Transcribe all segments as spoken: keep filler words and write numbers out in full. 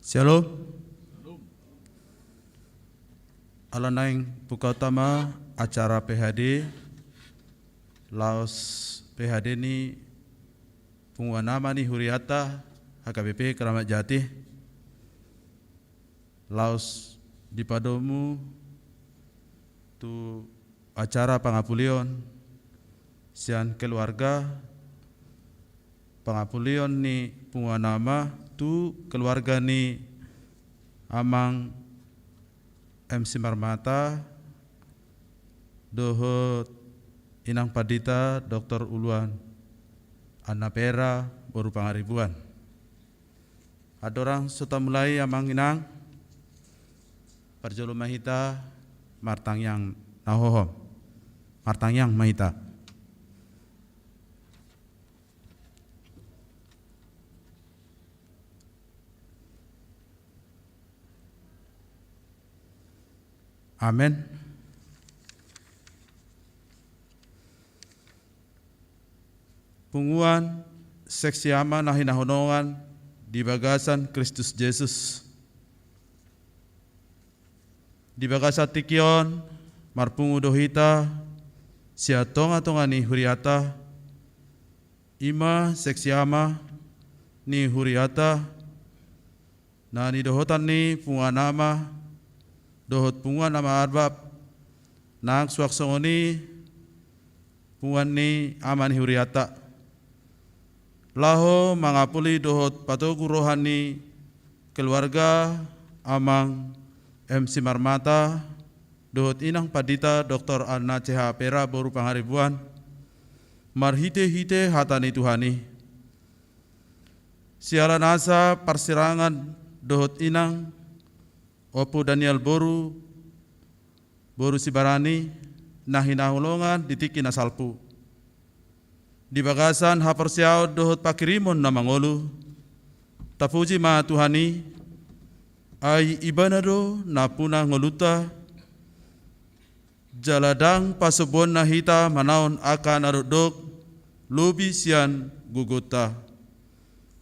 Shalom. Ala naeng buka utama acara P H D, laos P H D ni punguan ama ni huriata H K B P Keramat Jati, laos dipadomu tu acara pangapulion sian keluarga, pangapulion ni punguan ama tu keluarga ni Amang M C Marmata dohot Inang Pandita Doktor Uluan Anna Pera boru Pangaribuan. Andorang so tamulai, amang inang, parjolo ma hita martangiang na hohom. Martangiang ma hita. Amen. Punguan seksi ama na hinaholongan di bagasan Kristus Jesus. Di bagasan tingki on marpungu do hita sian tongatonga ni huriata, i ma seksi ama ni huriata, na nidohotan ni punguan ama dohot punguan ama Arbab, nang suang songon i punguan ni ama ni huriata, laho mangapuli dohot patogu roha ni keluarga Amang M C Marmata dohot Inang Pandita Doktor Anna C H Pera boru Pangaribuan, marhitehite hata ni Tuhan i. Siala nasa parsirangan dohot inang Ompu Daniel boru, boru Sibarani, na hinaholongan di tingki na salpu. Di bagasan haporseaon dohot panghirimon na mangolu, tapuji ma Tuhan i, ai Ibana do nampuna ngolunta, jala ndang pasombuonna hita manaon angka na dokdok lobi sian gogonta.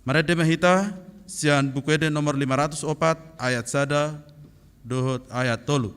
Marende ma hita sian Buku Ende nomor lima ratus opat ayat sada dohot ayat tolu.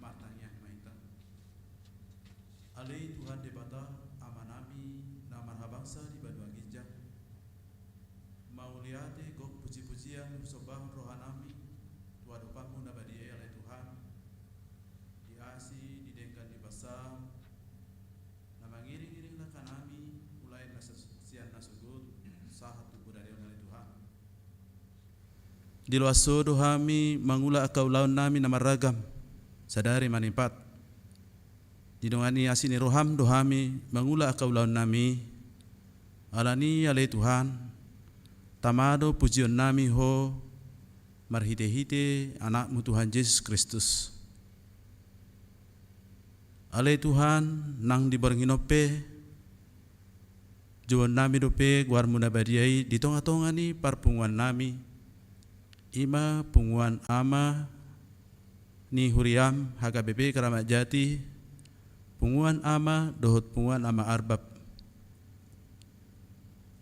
Martangiang ma hita. Ale Tuhan Debata, Amanami na marhabangsa di banua ginjang, mauliate gok pujipujian husombahon rohanami tu adopanMu na badia i, ale Tuhan, di Diloas Ho do hami mangula angka ulaon nami na marragam, sadari manimpat. Didongani asi ni roham do hami mangula angka ulaon nami. Alani ale Tuhan, tama do pujion nami Ho marhite-hite Anakmu Tuhan Jesus Kristus. Ale Tuhan, nang di borngin on pe, jouon nami dope goarmu na badia i di tonga-tonga ni parpunguan nami, i ma punguan ama ni huriam H K B P Keramat Jati, punguan ama dohot punguan ama Arbab.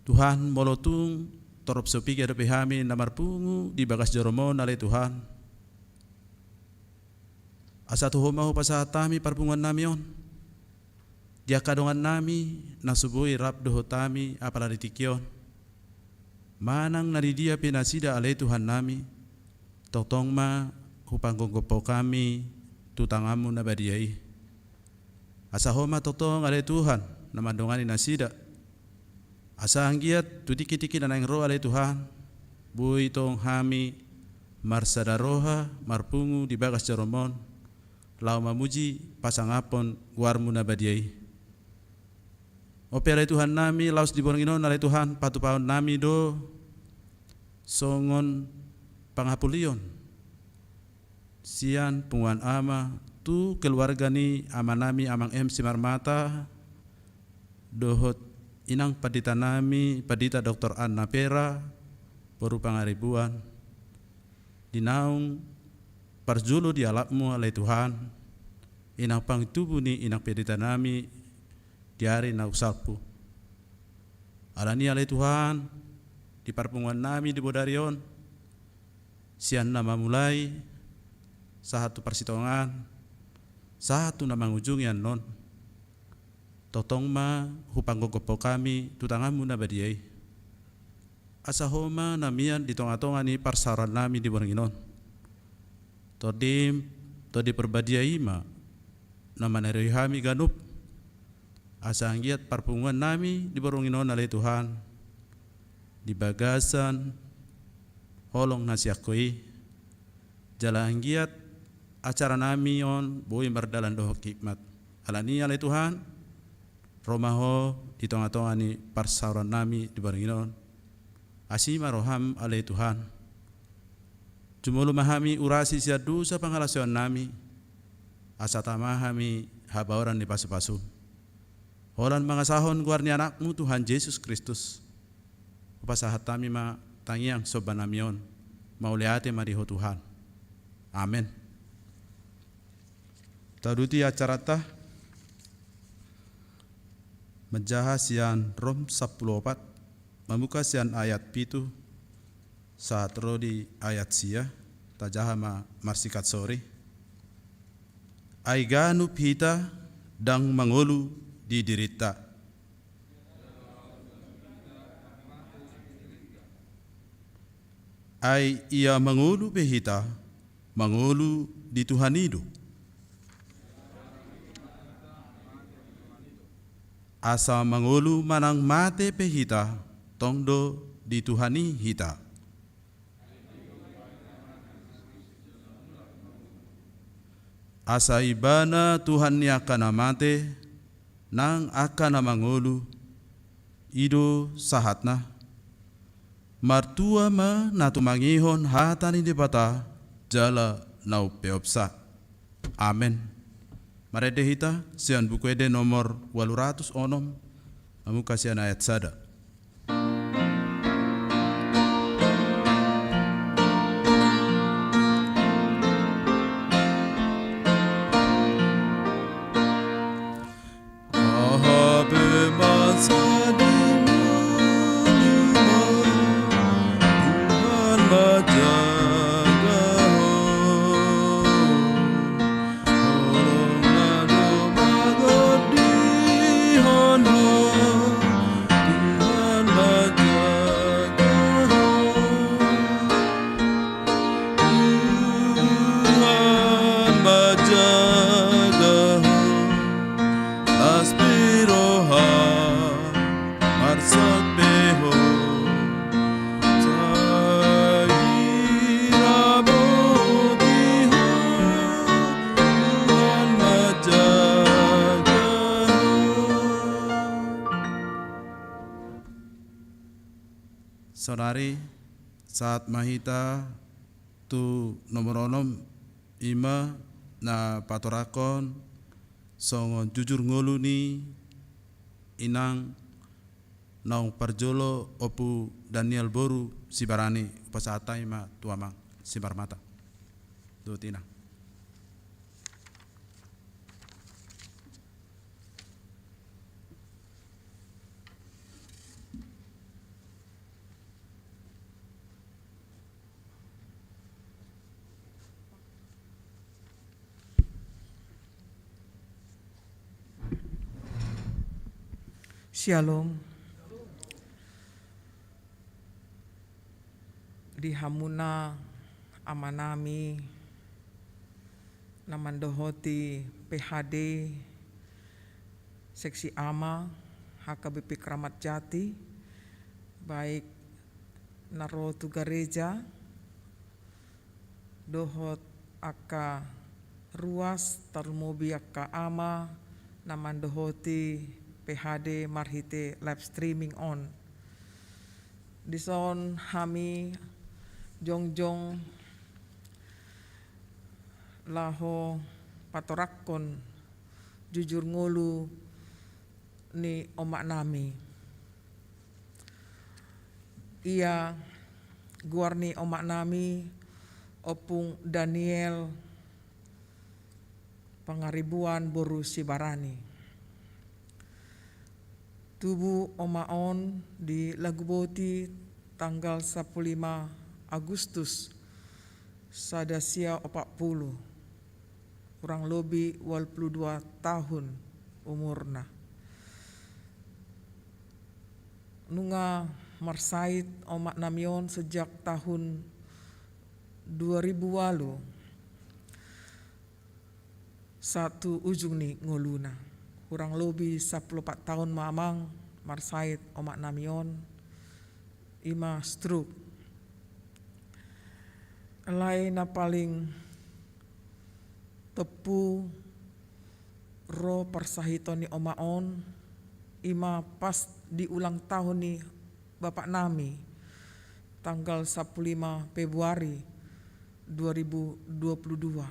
Tuhan, molo tung torop so piga dope hami na marpungu di bagas joroM on ale Tuhan, asa tu Ho ma hupasahat hami parpunguan nami on. Di angka dongan nami na so boi rap dohot hami apala di tingki on, manang na di dia pe nasida ale Tuhan nami, tongtong ma hupanggophop hami tu tanganmu na badia i. Asa Ho ma tongtong ale Tuhan na mandongani nasida. Asa anggiat tu tingki-tingki na naeng ro ale Tuhan, boi tong hami marsada roha marpungu di bagas joroM on, laho mamuji pasangaphon goarmu na badia i. Ope ale Tuhan nami, laos di borngin on ale Tuhan, patupaon nami do songon pangapulion sian punguan ama tu keluarga ni ama nami Amang M Simarmata dohot inang pandita nami, Pandita Doktor Anna Pera, boru Pangaribuan, di naung parjolo dialapmu ale Tuhan, inang pangintubu ni inang pandita nami di ari naung salpu. Alani ale Tuhan, di parpunguan nami di bodari on, sian na mamulai sahat tu parsitongaan, sahat tu na mangujungi annon, tongtong ma hupanggophop hami tu tanganmu na badia i. Asa Ho ma na mian di tonga-tonga ni parsaoran nami di borngin on. Tondim, Tondi Parbadia i ma na manaruhon hami ganup, asa anggiat parpunguan nami di borngin on ale Tuhan, di bagasan holong na sian Ho i, jala anggiat acara nami on boi mardalan dohot hikmat. Alani ale Tuhan, ro ma Ho di tonga-tonga ni parsaoran nami di borngin on. Asi ma roham ale Tuhan. Jumolo ma hami urasi sian dosa pangalaosion nami, asa tama hami habaoran ni pasu-pasum. Holan mangasahon goar ni Anakmu Tuhan Jesus Kristus, hupasahat hami ma tangiang somba nami on. Mauliate ma di Ho Tuhan. Amen. Tauduti acaranta manjaha sian Rom sampulu opat, mamungka sian ayat pitu sahat ro di ayat sia, tajaha ma marsingkat sori. Ai ganup hita ndang mangolu di dirinta. Ai ia mangolu pe hita, mangolu di Tuhan i do. Asa mangolu manang mate pe hita, tong do di Tuhan i hita. Asa Ibana Tuhan ni angka na mate nang angka na mangolu, i do sahatna. Martua ma na tumangihon hata ni Debata jala na umpeopsa. Amen. Marende hita sian Buku Ende nomor ualu ratus onom, mamungka sian ayat sada. Aha pe manjadi mangula, Tuhan manjaga ho. Holong na do mangondihon ho, Tuhan manjaga. Saonari, sahat ma hita tu nomor onom, i ma na patorangkon songon jujur ngolu ni inang naung parjolo Ompu Daniel boru Sibarani, hupasahat hami ma tu amang Simarmata dohot inang. Syalom. Di hamuna amanami na mandohoti P H D Seksi Ama H K B P Kramat Jati, baik na ro tu gareja dohot angka ruas, tarlumobi angka ama na mandohoti P H D marhite live streaming on. Dison hami jongjong laho patorangkon jujur ngolu ni omaknami. Ia goar ni omaknami Ompung Daniel Pangaribuan boru Sibarani. Tubu oma on di Laguboti tanggal sampulu lima Agustus sada sia opat pulu, kurang lobi ualu pulu dua tahun umurna. Nunga marsahit omaknami on sejak tahun dua ribu ualu sahat tu ujung ni ngoluna. Kurang lobi sampulu opat tahun ma amang marsahit omaknami on, i ma stroke. Alai na paling tompu ro parsahiton ni oma on, i ma pas di ulang tahun ni bapaknami, tanggal sampulu lima Februari dua ribu dua pulu dua.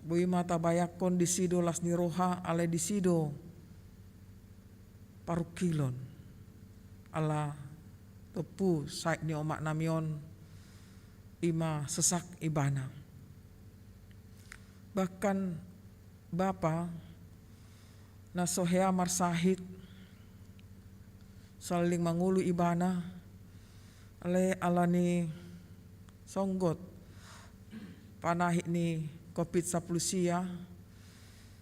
Boi ma tabayangkon disi do las ni roha, alai disi do parungkilon. Ala tompu sahit ni omaknami on, i ma sesak ibana. Bahkan bapa na so hea marsahit, saleleng mangolu ibana, alai ala ni songgot panahit ni covid sampulu sia,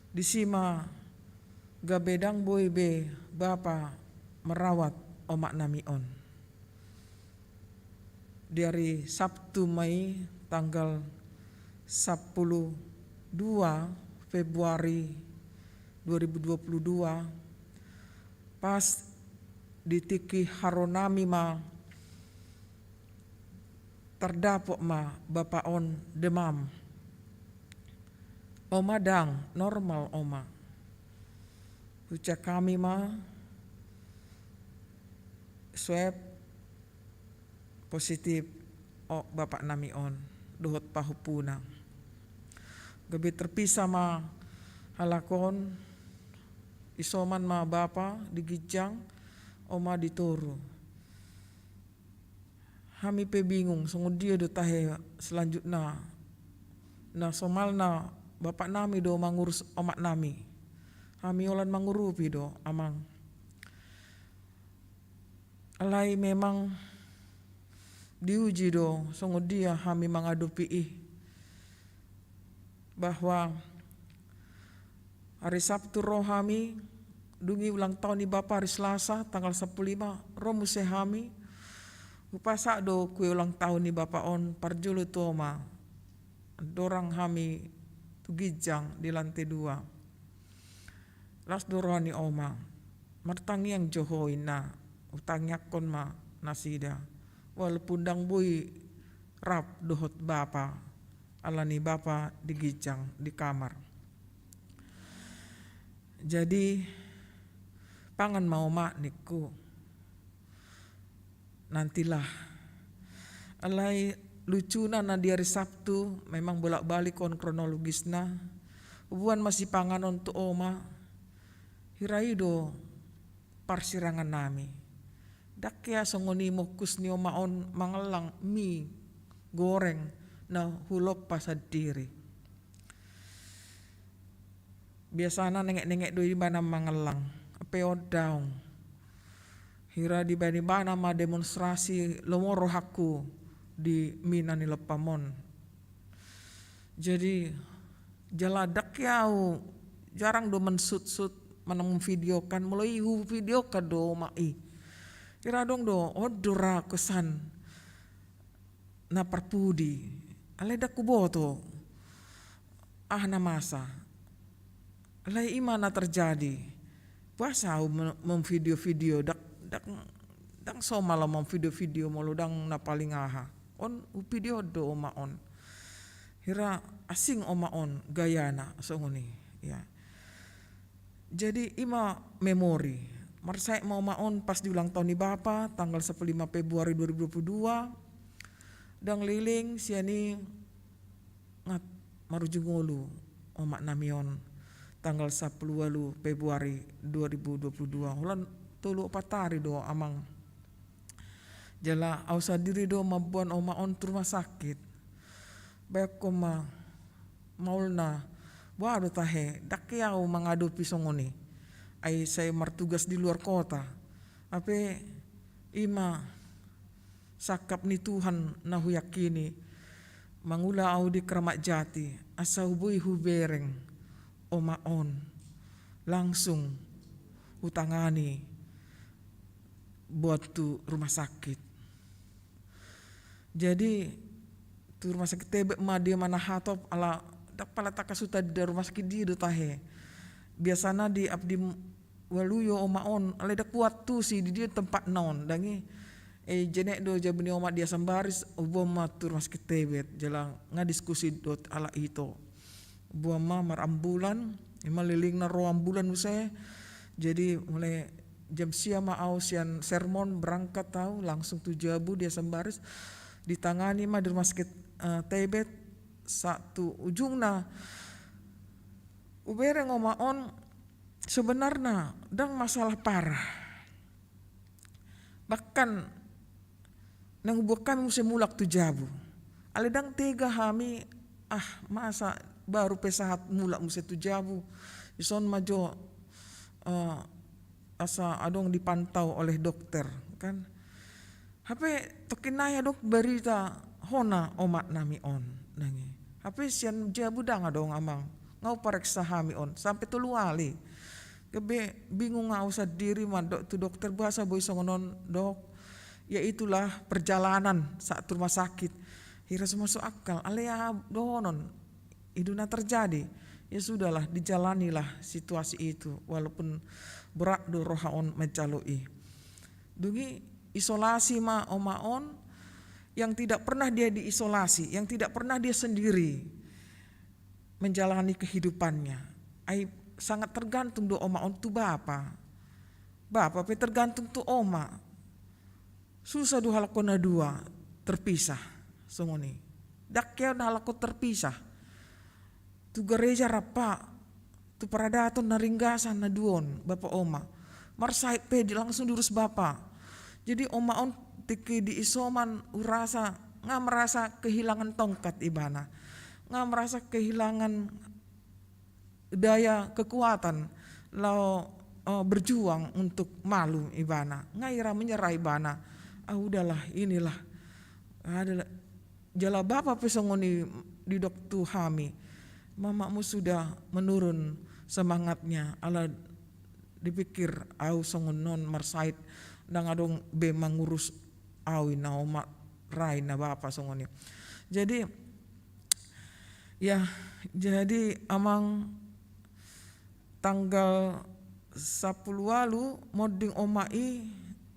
disi ma gabe ndang boi be bapa merawat omaknami on. Di ari Sabtu ma i, tanggal sampulu dua Februari dua ribu dua pulu dua, pas di tingki haronami ma tardapot ma bapa on demam. Oma, ndang normal oma. Hucek hami ma, swab, positif o bapaknami on dohot pahompuna. Gabe terpisah ma halak on, isoman ma bapa di ginjang, oma di toru. Hami pe bingung songon dia do tahe selanjutna. Na somalna bapaknami do mangurus omaknami. Hami holan mangurupi do, amang. Alai memang diuji do songon dia hami mangadopi i. Bahwa ari Sabtu ro hami, dung i ulang tahun ni bapa ari Selasa tanggal sampulu lima, ro muse hami. Hupasahat do kue ulang tahun ni bapa on parjolo tu oma. Dorang hami tu ginjang di lantai dua. Las do roha ni oma. Martangiang jo ho, inna. Hutangiangkon ma nasida. Walaupun ndang boi rap dohot bapa, ala ni bapa di ginjang di kamar. Jadi Pangan ma, Oma, ningku. Nantilah. Alai lucuna na di hari Sabtu, memang bolak-balik on kronologisna. Huboan ma sipanganon tu Oma. Hira i do parsirangan nami. Ndang hea songon i mungkus ni Oma on mangallang mi goreng na hulompa sandiri. Biasana nengek-nengek do ibana mangallang, pe on daong. Hira dibaen ibana ma demonstrasi, lomo rohangku di mi na nilompam on. Jadi jala ndang hea au, jarang do mansutsut, manang memvideokan, molo i huvideokan do Oma i. Hira adong do, on do ra kesan na parpudi. Alai ndang huboto aha na masa. Alai i ma na terjadi. Boasa au mem-, memvideovideo, ndang, ndang, ndang somal au memvideovideo molo ndang na paling aha. On huvideohon do Oma on. Hira asing Oma on gayana songon i, ya. Jadi i ma memori. Marsaet ma Oma on pas di ulang tahun ni Bapa, tanggal sapuluh lima Februari dua ribu dua puluh dua. Ndang leleng sian i nga marujung ngolu Oma nami on, tanggal sapuluh ualu Februari dua ribu dua puluh dua. Holan tolu opat ari do, Amang. Jala au sandiri do mamboan Oma on tu rumah sakit. Baen ma maulna, boha do tahe, ndang hea au mangadopi songon i. Ai sai martugas di luar kota. Hape i ma sangkap ni Tuhan na huyakini, mangula au di Kramat Jati, asa huboi hubereng Oma on, langsung hutangani boan tu rumah sakit. Jadi tu rumah sakit Tebet ma dia ma na hatop, ala ndang pala tangkas huta di rumah sakit dia do tahe. Biasana di Abdi Waluyo Oma on, alai ndang huantusi di dia tempatna on, ndang i. Eh, jenek do jabu ni Oma di Asam Baris, huboan ma tu rumah sakit Tebet, jala nga diskusi dohot halak ito. Boan ma marambulan, i ma lelengna ro ambulan muse. Jadi mulai jam sia ma au sian Sermon berangkat au langsung tu jabu di Asam Baris, ditangani ma di rumah sakit, eh, Tebet, sahat tu ujungna hubereng Oma on sebenarna ndang masalah parah. Bahkan naeng huboan hami muse mulak tu jabu. Alai ndang tega hami, ah, masa baru pe sahat mulak muse tu jabu. Dison ma jo, eh, asa adong dipantau oleh dokter, kan. Hape tongkin nai adong berita hona omak nami on, nang i. Hape sian jabu ndang adong, Amang. Nga hupareksa hami on sampe tolu hali. Gabe bingung au sandiri mandok tu dokter, boasa boi songon on, Dok? Ya itulah perjalanan saat rumah sakit. Hira so masuk akal, alai aha dohonon, i do na terjadi. Ya sudahlah, dijalanilah situasi itu, walaupun berat do roha on manjalo i. Dung i isolasi ma omak on, yang tidak pernah dia diisolasi, yang tidak pernah dia sendiri menjalani kehidupannya. Ai sangat tergantung do omak on tu bapa. Bapa pe tergantung tu omak. Susah do halak on na dua terpisah songon i. Ndang hea on halak on terpisah. Tu gareja rap, tu paradaton na ringgasan na dua on, bapa omak. Marsahit pe di, langsung diurus bapa. Jadi omak on tingki di isoman hurasa nga merasa kehilangan tongkat ibana. Nga merasa kehilangan daya kekuatan laho, eh, berjuang untuk malum ibana. Nga hira menyerah ibana. Ah, udahlah, inilah. Adalah, jala bapa pe songon i didok tu hami. Mamakmu sudah menurun semangatnya, ala dipikir au songon on marsahit, ndang adong be mangurus au, inna omak, ra inna bapa songon i. Jadi, ya, jadi Amang, tanggal sapuluh ualu monding omak i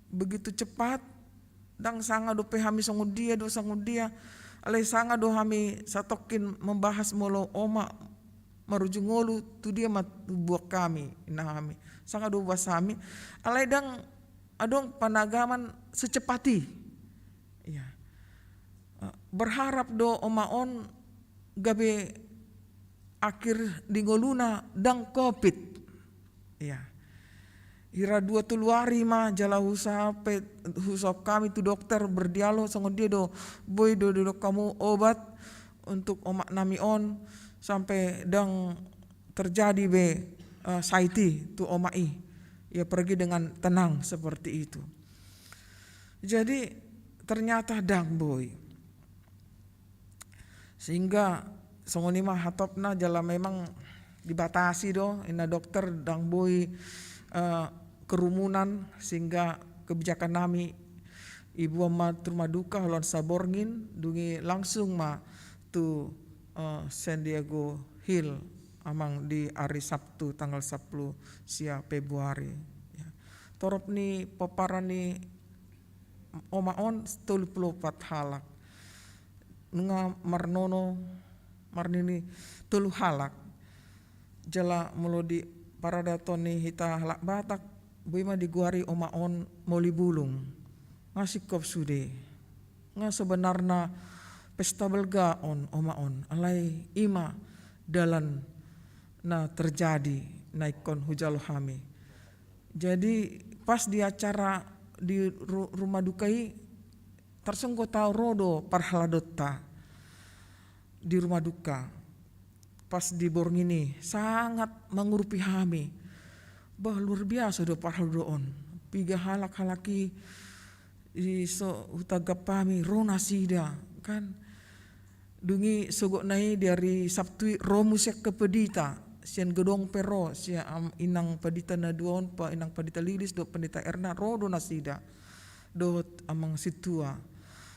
begitu cepat, ndang sanga dope hami songon dia do, songon dia, alai sanga do hami satongkin membahas molo omak marujung ngolu tu dia ma tubuan hami, inna hami. Sanga do boasa hami, alai ndang adong panagaman secepat i. Iya. Eh, berharap do oma on gabe akhir di ngoluna ndang covid. Iya. Hira dua tolu ari ma jala husa pe, husa hami tu dokter berdialog songon dia do, boi do didok hamu obat untuk omak nami on sampe ndang terjadi be, eh, sait i tu omak i. Ia pergi dengan tenang seperti itu. Jadi ternyata ndang boi. Sehingga songon i ma hatopna jala memang dibatasi do, inna dokter ndang boi, eh, kerumunan, sehingga kebijakan nami diboan ma tu rumah duka, holan saborngin, dung i langsung ma tu, eh, San Diego Hill, amang, di ari Sabtu tanggal sampulu sia Februari. Ya. Torop ni pomparan ni oma on tolu pulu opat halak. Nunga marnono, marnini tolu halak. Jala molo di paradaton ni hita halak Batak, boi ma digoari oma on moli bulung. Nga singkop sude. Nga sebenarna pesta balga on oma on. Alai i ma dalan na terjadi na ingkon hujalo hami. Jadi pas di acara di ru-, rumah duka i, tarsonggot au ro do parhaladonta di rumah duka. Pas di borngin i sangat mangurupi hami. Bah, luar biasa do parhalado on. Piga halak-halak i, i so hutangkap hami, ro nasida, kan. Dung i sogotna i di ari Sabtu i ro muse angka pendeta, sian godang pe ro, sian am-, inang pendeta na dua on, pa inang pendeta Lilis dohot pendeta Erna, ro do nasida. Dohot amang sintua.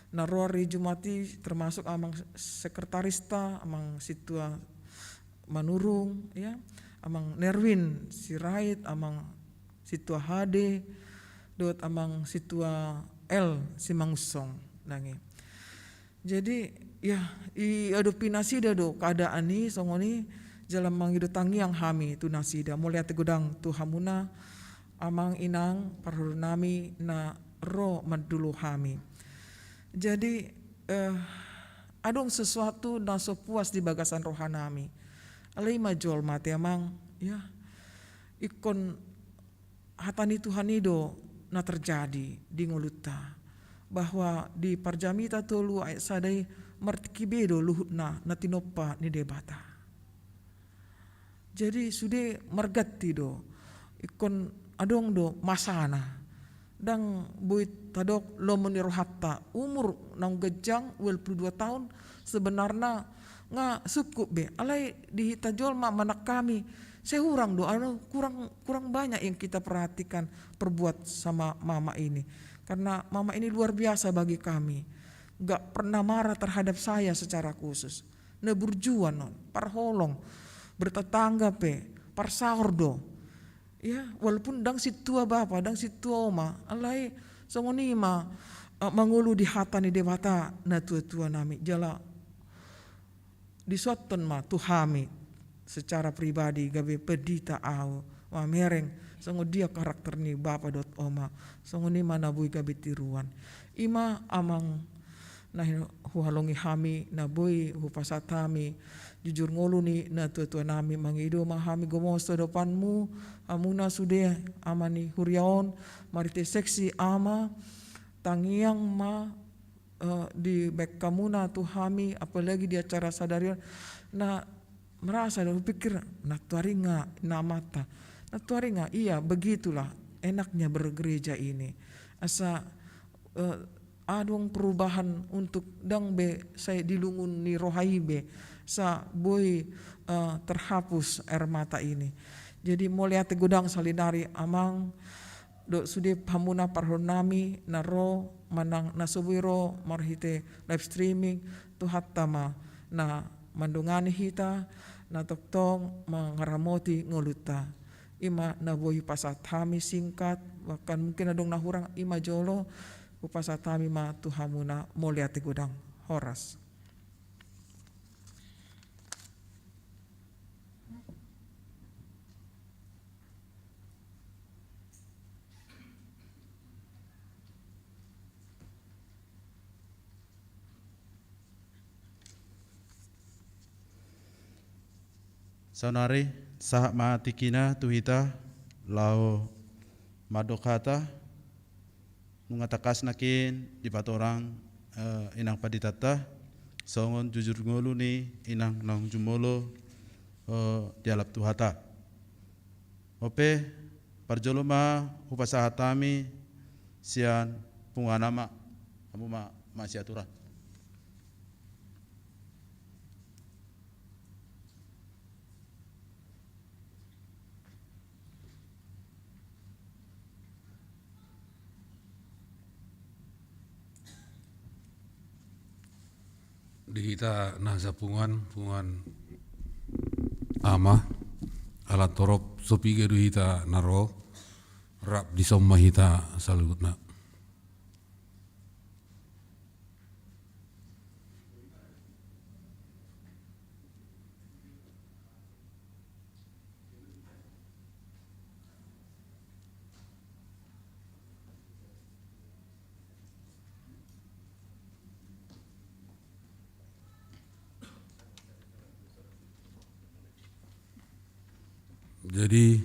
Na ro ari Jumat i termasuk amang sekretarista, amang sintua Manurung, ya, amang Nerwin Sirait, amang sintua Hade, dohot amang sintua El Simangunsong, nang i. Jadi, ya, diadopi nasida do keadaan i songon i, jala mangido tangiang hami tu nasida. Mauliate godang tu hamuna, amang, inang, parhorhon nami na ro mandilo hami. Jadi, eh, adong sesuatu na so puas di bagasan roha nami. Alai i ma jolma, ate, amang, ya. Ingkon hata ni Tuhan i do na terjadi di ngolunta, bahwa di Parjamita tolu ayat sada i martingki be do luhutna na tinompa ni Debata. Jadi sude marganti do, ingkon adong do masana. Ndang boi tadok lomo ni rohanta, umur naung ganjang, ualu pulu dua taon, sebenarna nga sungkup be. Alai di hita jolma manang hami, sai hurang do, anu, kurang, kurang banyak yang kita perhatikan, perbuat sama mama ini. Karena mama ini luar biasa bagi kami. Nggak pernah marah terhadap saya secara khusus. Na burju on, parholong, bertetangga pe, parsaor do. Ya, walaupun ndang sintua bapa, ndang sintua oma, alai songon i ma, eh, mangolu di hata ni Debata natuatua nami. Jala disoathon ma tu hami secara pribadi gabe pendita au, mamereng songon dia karakter ni bapa dohot oma. Songon i ma na boi gabe tiruan. I ma, amang, na hi-, huhalongi hami, na boi hupasahat hami jujur ngolu ni natuatua nami. Mangido ma hami gomos tu adopanmu, hamuna sude ama ni huria on, marhite seksi ama, tangiang ma, eh, dibaen hamuna tu hami, apalagi di acara sadari on, na merasa do hupikir, nantoari nga, inna amanta, nantoari nga, iya, begitulah enaknya bergereja ini. Asa, eh, adong perubahan untuk ndang be sai di lungun ni roha i be, asa boi, eh, terhapus air mata ini. Jadi mauliate godang saonari, amang, dohot sude hamuna parhorhon nami na ro manang na so boi ro marhite live streaming, Tuhanta ma na mandongani hita, na tongtong mangaramoti ngolunta. I ma na boi hupasahat hami singkat, bahkan mungkin adong na hurang, i ma jolo, hupasahat hami ma tu hamuna. Mauliate godang. Horas. Saonari, sahat ma tingkina tu hita, laho mandok hata, nunga tangkas nangkin dipatorang, eh, inang panditanta, songon jujur ngolu ni inang naung jumolo, eh, dialap Tuhanta. Ope, parjolo ma hupasahat hami sian punguan ama, hamu ma masiaturan. Di hita na sapunguan, punguan ama, ala torop so piga do hita na ro, rap dison ma hita saluhutna. Jadi,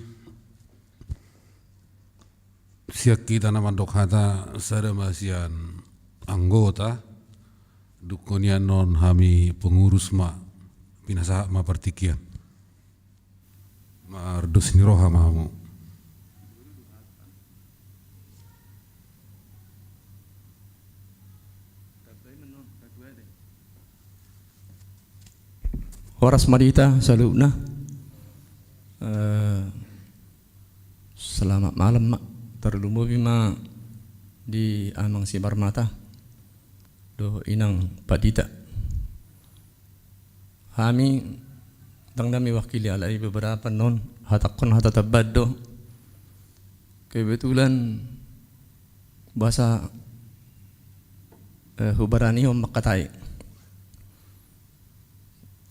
sian hita na mandok hata sada ma sian anggota, dungkon i annon hami pengurus ma, pinasahat ma partingkian. Mardos ni roha ma hamu. Horas ma di hita saluhutna. Eh, selamat malam ma, tarlumobi ma di amang Simarmata dohot inang pandita. Hami ndang na mewakili, alai beberapa annon hatangkon hata tambahan do. Kebetulan boasa, eh, hubaranihon mangkatai.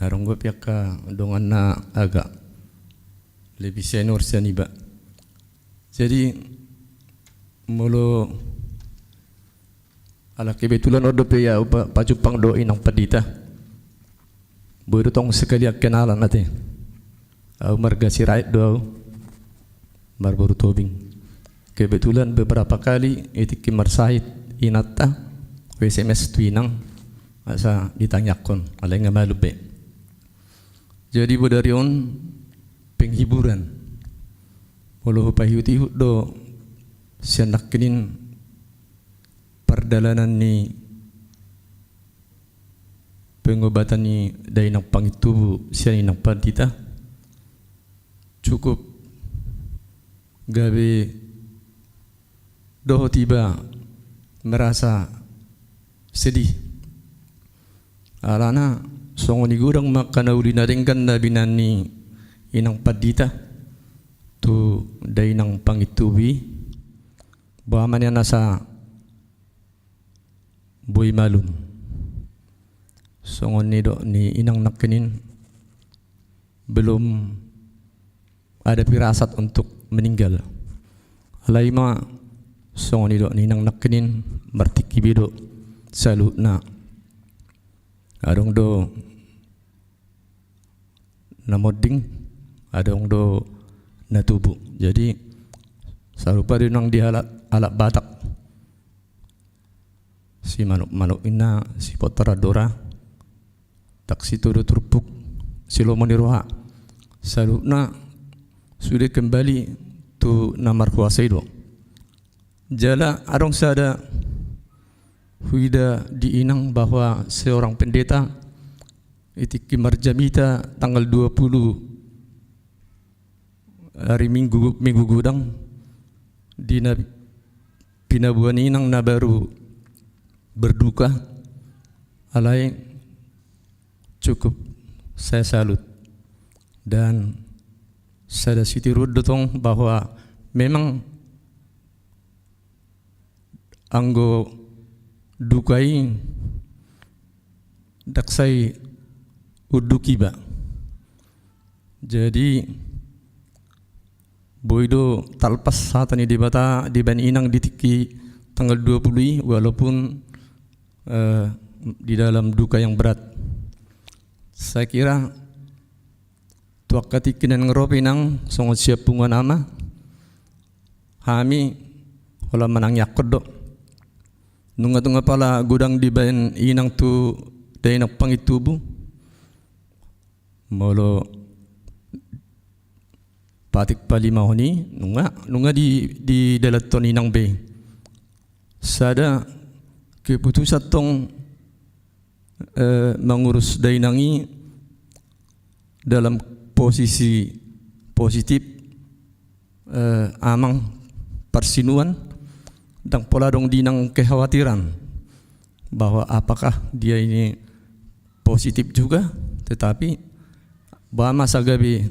Adong dope angka dongan na agak lebih senior sian iba. Jadi, molo ala kebetulan on dope ia, au pa-, pajumpang do inang pandita. Boi do tong sekalian kenalan ate. Au marga Sirait do au. Marboru Tobing. Kebetulan beberapa kali i tingki marsahit inanta, hu S M S tu inang, asa ditangiangkon, alai nga malum be. Jadi bodari on penghiburan. Molo hupaihut-ihut do sian nangkin pardalanan ni pengobatan ni dainang pangintubu sian inang pandita, cukup gabe dohot iba merasa sedih. Alana songon i godang ma angka na uli na denggan na binahen ni inang pandita tu dainang pangintubu i, boha ma nian asa boi malum. Songon nidok ni inang nangkin, belum ada firasat untuk meninggal. Alai ma songon nidok ni inang nangkin, martingki be do saluhutna. Adong do na monding, adong do na tubu. Jadi sarupa do nang di halak, halak Batak. Simanuk-manuk ninna, sipotar andora, ndang sitio do turpuk, silomo ni roha. Saluhutna sude kembali tu na markuasa i do. Jala adong sada huida di inang bahwa seorang pendeta i tingki marjamita tanggal dua puluh hari Minggu, Minggu godang, di na pinaboa ni inang na baru berduka, alai cukup saya salut. Dan sada sitiruon do tong bahwa memang anggo duka i ndang sai unduk iba. Jadi boi do talpas hata ni Debata dibahen inang di tingki tanggal dua puluh i, walaupun, eh, di dalam duka yang berat. Saya kira Angka tingki na naeng ro pe inang songon sian punguan ama, hami holan manangiangkon do. Nunga tung apala godang dibaen inang tu dainang pangintubu. Molo patik palimahon i nunga, nunga di, didalanhon inang be. Sada keputusan tong, eh, mangurus dainang i dalam posisi positif, eh, amang parsinuan, ndang pola adong di inang kekhawatiran bahwa apakah dia ini positif juga, tetapi ba masa gabe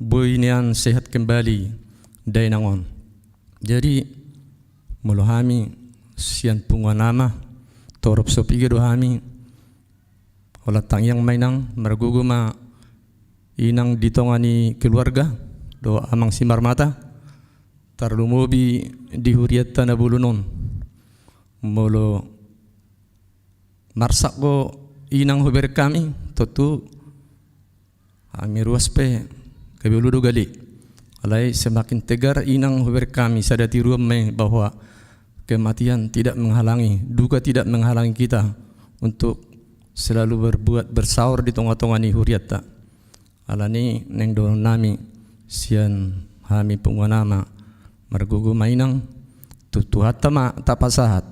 boi nian sehat kembali dainang on. Jadi molo hami sian punguan ama, torop so piga do hami, holan tangiang ma inang, margogo ma inang di tonga ni keluarga dohot amang Simarmata, tarlumobi di hurianta na bolon on. Molo marsak do inang hubereng hami, tontu hami ruas pe gabe olo do gale. Alai semakin tegar inang hubereng hami, sada tiruan ma i bahwa kematian tidak menghalangi, duka tidak menghalangi kita untuk selalu berbuat, bersaor di tonga-tonga ni hurianta. Alani naeng dohonon nami sian hami punguan ama, margogo ma inang, tu Tuhanta ma tapasahat.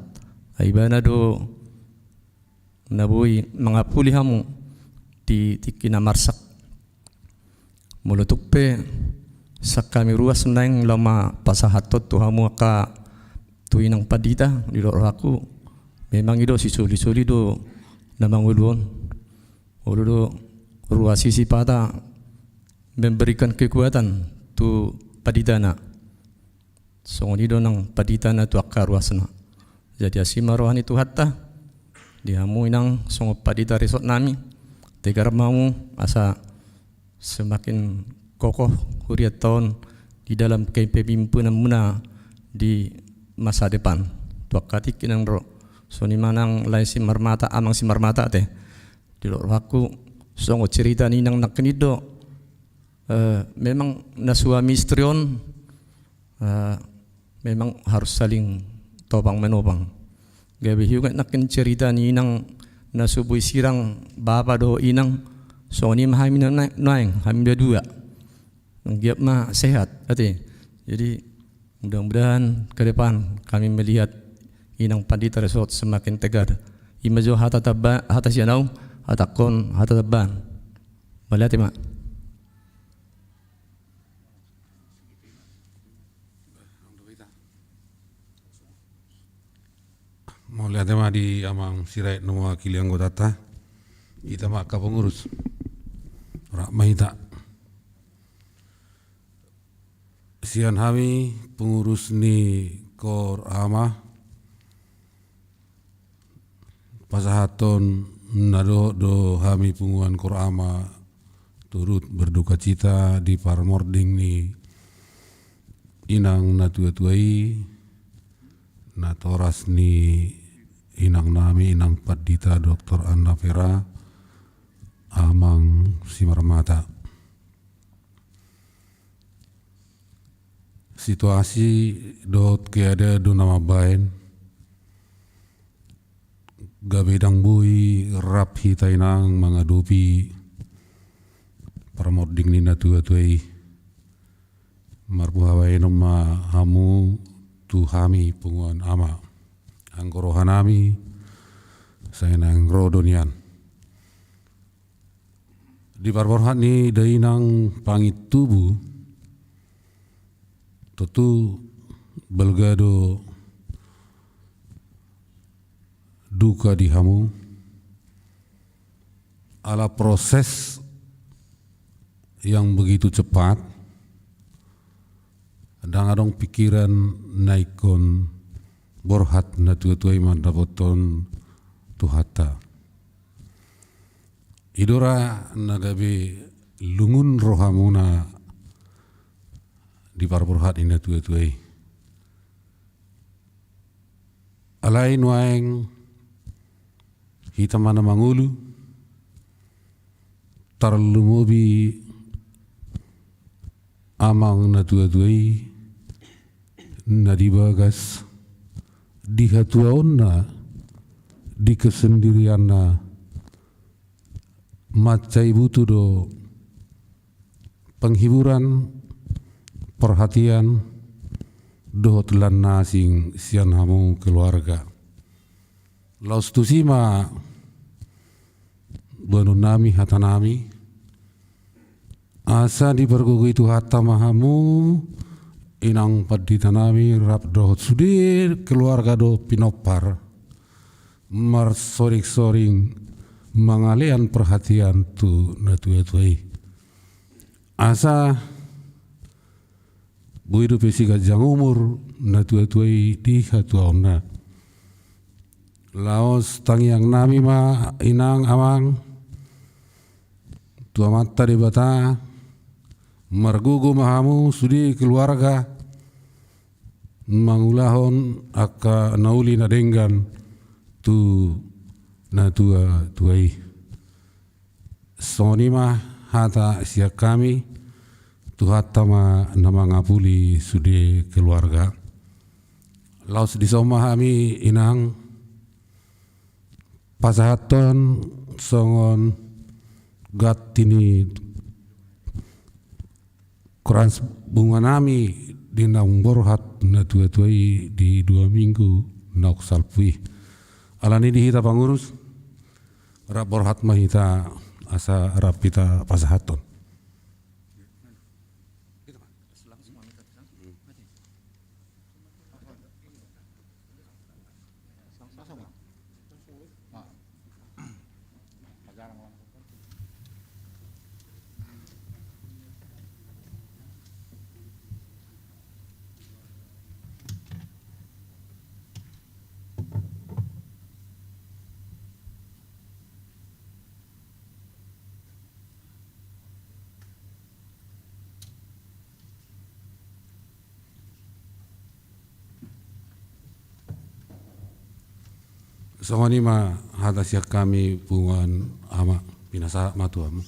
Ai ibana do na boi mangapuli hamu di tingki na marsak. Molo tung pe sian hami ruas naeng laho ma pasahathon tu hamu angka tu inang pandita, didok rohangku memang i do sisoli-soli do na mangolu on. Olo do ruas i sipata memberikan kekuatan tu panditana. Songon i do nang panditana tu angka ruasna. Jadi asi ma roha ni Tuhanta di hamu inang songon pandita resort nami, tegar ma hamu asa semakin kokoh hurianta on di dalam kepemimpinanmuna di masa depan. Tu angka tingki na naeng ro, songon i ma nang lae Simarmata, amang Simarmata ate. Didok rohangku songon cerita ni inang nangkin i do, eh, memang na suami istri on, eh, memang harus saling topang menopang. Gabe huingat nangkin cerita ni inang na so boi sirang bapa dohot inang, songon i ma hami na naeng, hami na dua. Anggiat ma sehat ate. Jadi mudah-mudahan ke depan kami melihat inang pandita resort semakin tegar. I ma jo hata tamba, hata sian au, hatangkon hata tambaan. Mauliate ma. Mauliate ma di amang Sirait na mewakili anggotanta. Hita ma angka pengurus, rap ma hita. Sian hami pengurus ni Kor Ama, pasahathon na dohot do hami punguan Kor Ama turut berdukacita di parmording ni inang na tua-tua i, natoras ni inang nami, inang pandita Doktor Anna Vera, amang Simarmata. Situasi dohot keadaan do na mambahen gabe ndang boi rap hita inang mangadopi parmording ni na tua-tua i. Marpungu bahenon ma hamu tu hami punguan ama. Anggo roha nami sai naeng ro do nian. Di parborhat ni dainang pangintubu, tontu balga do duka di hamu, ala proses yang begitu cepat, ndang adong pikiran na ingkon borhat na tua-tua i mandapothon Tuhanta. I do ra na gabe lungun rohamuna di parborhat ni na tua-tua i. Alai nuaeng hita ma na mangolu, tarlumobi Amang na tuatua i, na di bagas, di hatuaonna, di kesendirianna, mansai butuh do penghiburan, perhatian, dohot lan na asing sian hamu keluarga. Laos tusi ma boanonnami hatanami, asa dipargogoi Tuhanta ma hamu, inang panditanami rap dohot sude keluarga dohot pinompar, marsoringsoring mangalean perhatian tu na tuatua i. Asa boi dope siganjang umur na tuatua i di hatuaonna. Laos tangiangnami ma inang amang tu Amanta Debata, margogo ma hamu sude keluarga mangulahon angka na uli na denggan tu na tuatua i. Songon i ma hata sian hami, Tuhanta ma na mangapuli sude keluarga. Laos dison ma hami inang pasahathon songon ganti ni krans bunganami di naung borhat na tuatua i di dua minggu naung salpu i. Alani di hita pangurus, rap borhat ma hita asa rap hita pasahathon. Songon i ma hata sian hami punguan ama, pinasahat ma tu hamu.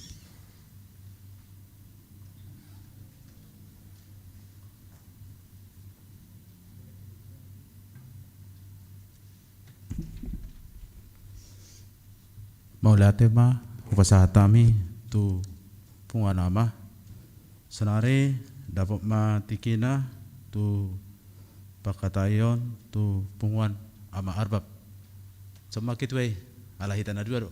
Mauliate ma hupasahat hami tu punguan ama. Saonari dapot ma tingkina tu panghataion tu punguan ama Arbab. Songon ma ketua i, ala hita na dua do.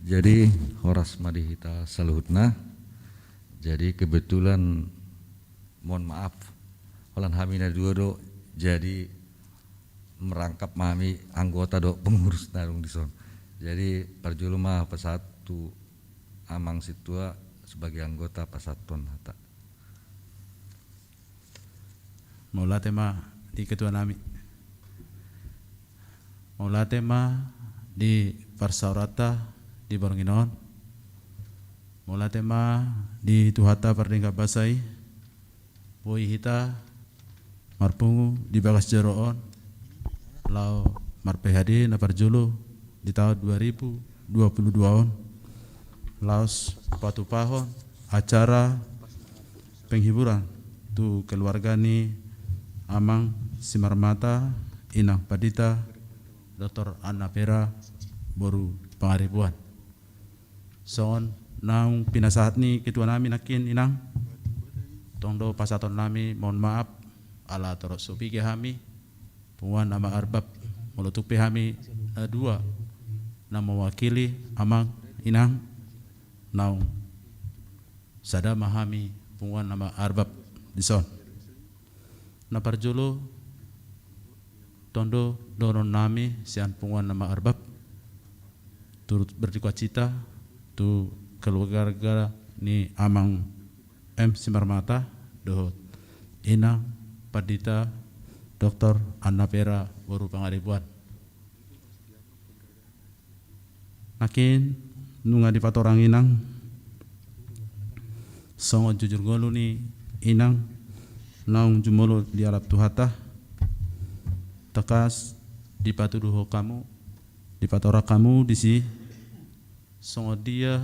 Jadi horas ma di hita saluhutna. Jadi kebetulan, mohon maaf, holan hami na dua do, jadi merangkap ma hami anggota dohot pengurus na adong dison. Jadi parjolo ma pasahat tu amang sintua sebagai anggota pasahathon hata. Mauliate ma di ketua nami. Mauliate ma di parsaoranta di borngin on. Mauliate ma di Tuhanta pardenggan basa i. Boi hita marpungu di bagas joro on laho mar-P H D na parjolo di taon dua ribu dua puluh dua on, laos patupahon acara penghiburan tu keluarga ni Amang Simarmata, Inang Pandita Doktor Anna Vera boru Pangaribuan. Songon naung pinasahat ni ketua nami nangkin, Inang, tong do pasahaton nami, mohon maaf, ala torop so piga hami, punguan ama Arbab, molo tung pe hami na dua na mewakili amang inang, naung sada ma hami punguan ama Arbab dison. Na parjolo, tong do dohonon nami sian punguan ama Arbab turut berdukacita tu keluarga ni Amang M Simarmata dohot Inang Pandita Doktor Anna Vera boru Pangaribuan. Nangkin nunga dipatorang inang Songon jujur ngolu ni inang naung jumolo di alap Tuhanta, tangkas dipatuduhon hamu, dipatorang hamu disi songon dia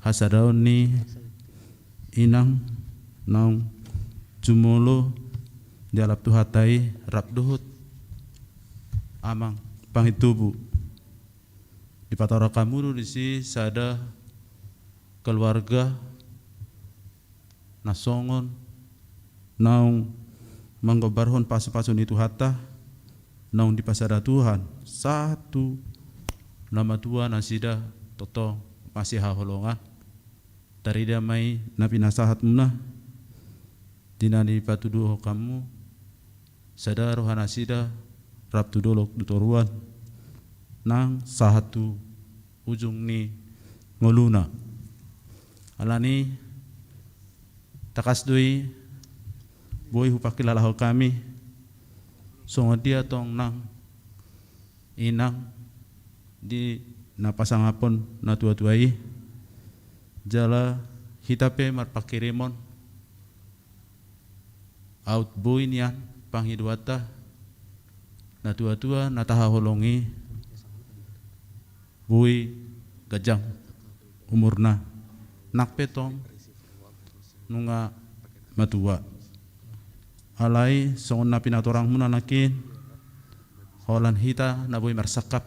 hasadaon ni inang naung jumolo di alap Tuhanta i rap dohot amang pangintubu. Dipatorang hamu do disi sada keluarga na songon naung manggombarhon pasupasu ni Tuhanta, naung dipasada Tuhan sahat tu na matua nasida, tongtong masihaholongan. Tarida ma i na pinasahatmuna di na dipatuduhon hamu, sada roha nasida rap tu dolok tu toruan nang sahat tu ujung ni ngoluna. Alani tangkas do i boi hupangkilalahon hami songon dia tong nang inang di na pasangaphon natuatua i, jala hita pe marpangkirimon aut boi nian pangidoanta natuatua na tahaholongi boi ganjang umurna, nang pe tong nunga matua. Alai songon na pinatorangmuna nangkin, holan hita na boi marsangkap,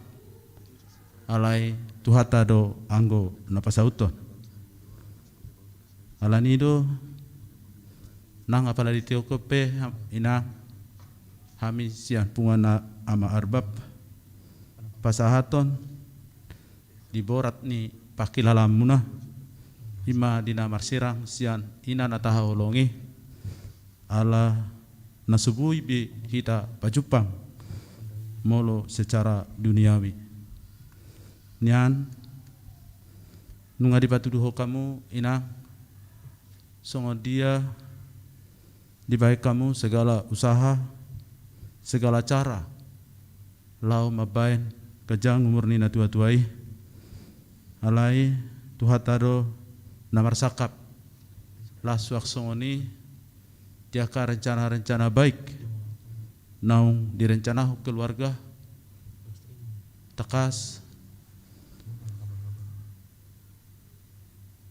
alai Tuhanta do anggo na pasauthon. Alani do nang apala ditingkos pe inang, hami sian punguan Ama Arbab pasahathon di borat ni pangkilalaanmuna, i ma di na marsirang sian ina na tahaholongi, ala na so boi be hita pajumpang molo secara duniawi. Nian nunga dipatuduhon hamu inang songon dia dibahen hamu segala usaha, segala cara laho mambahen ganjang umur ni natuatua i. Alai Tuhanta do na marsangkap, laos suang songon i di angka rencana-rencana baik naung direncanahon keluarga, tangkas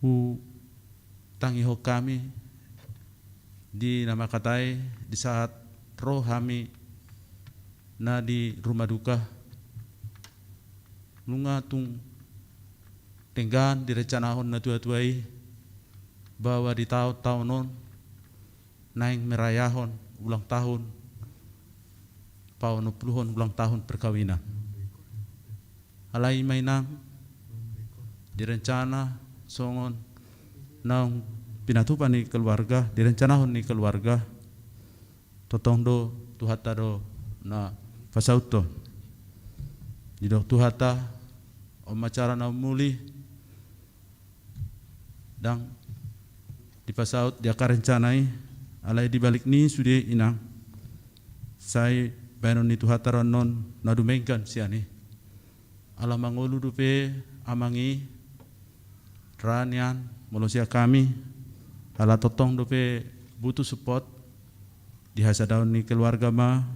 hutangihon hami di na mangkatai di saat ro hami na di rumah duka. Nunga tung denggan direncanahon natuatua i bahwa di taon-taon on naeng merayahon ulang tahun, paonom puluhon ulang tahun perkawinan. Alai ma inang, direncana songon naung pinatupa ni keluarga, direncanahon ni keluarga, tongtong do Tuhanta do na pasauthon. Didok Tuhanta, on ma cara na umuli, ndang dipasaut di angka rencana i, alai di balik ni sude inang, sai bahenon ni Tuhanta do annon na dumenggan sian i. Ala mangolu dope amang i, ra nian molo sian hami, ala tongtong dope butuh support di hasadaon ni keluarga ma,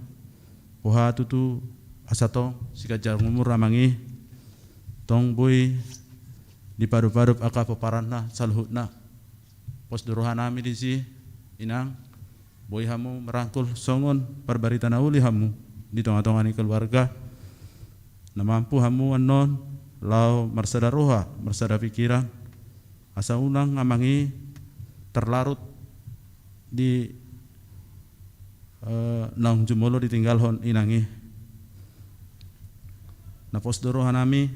boha tutu asa tong siganjang umur amang i, tong boi dipadopadopi angka pomparanna saluhutna. Pos do rohanami disi inang, boi hamu merangkul songon parbarita na uli hamu di tongatonga ni keluarga. Na mampu hamu annon laho marsada roha, marsada pikiran, asa unang amang i terlarut di, eh, naung jumolo ditinggalhon inang i. Na pos do rohanami,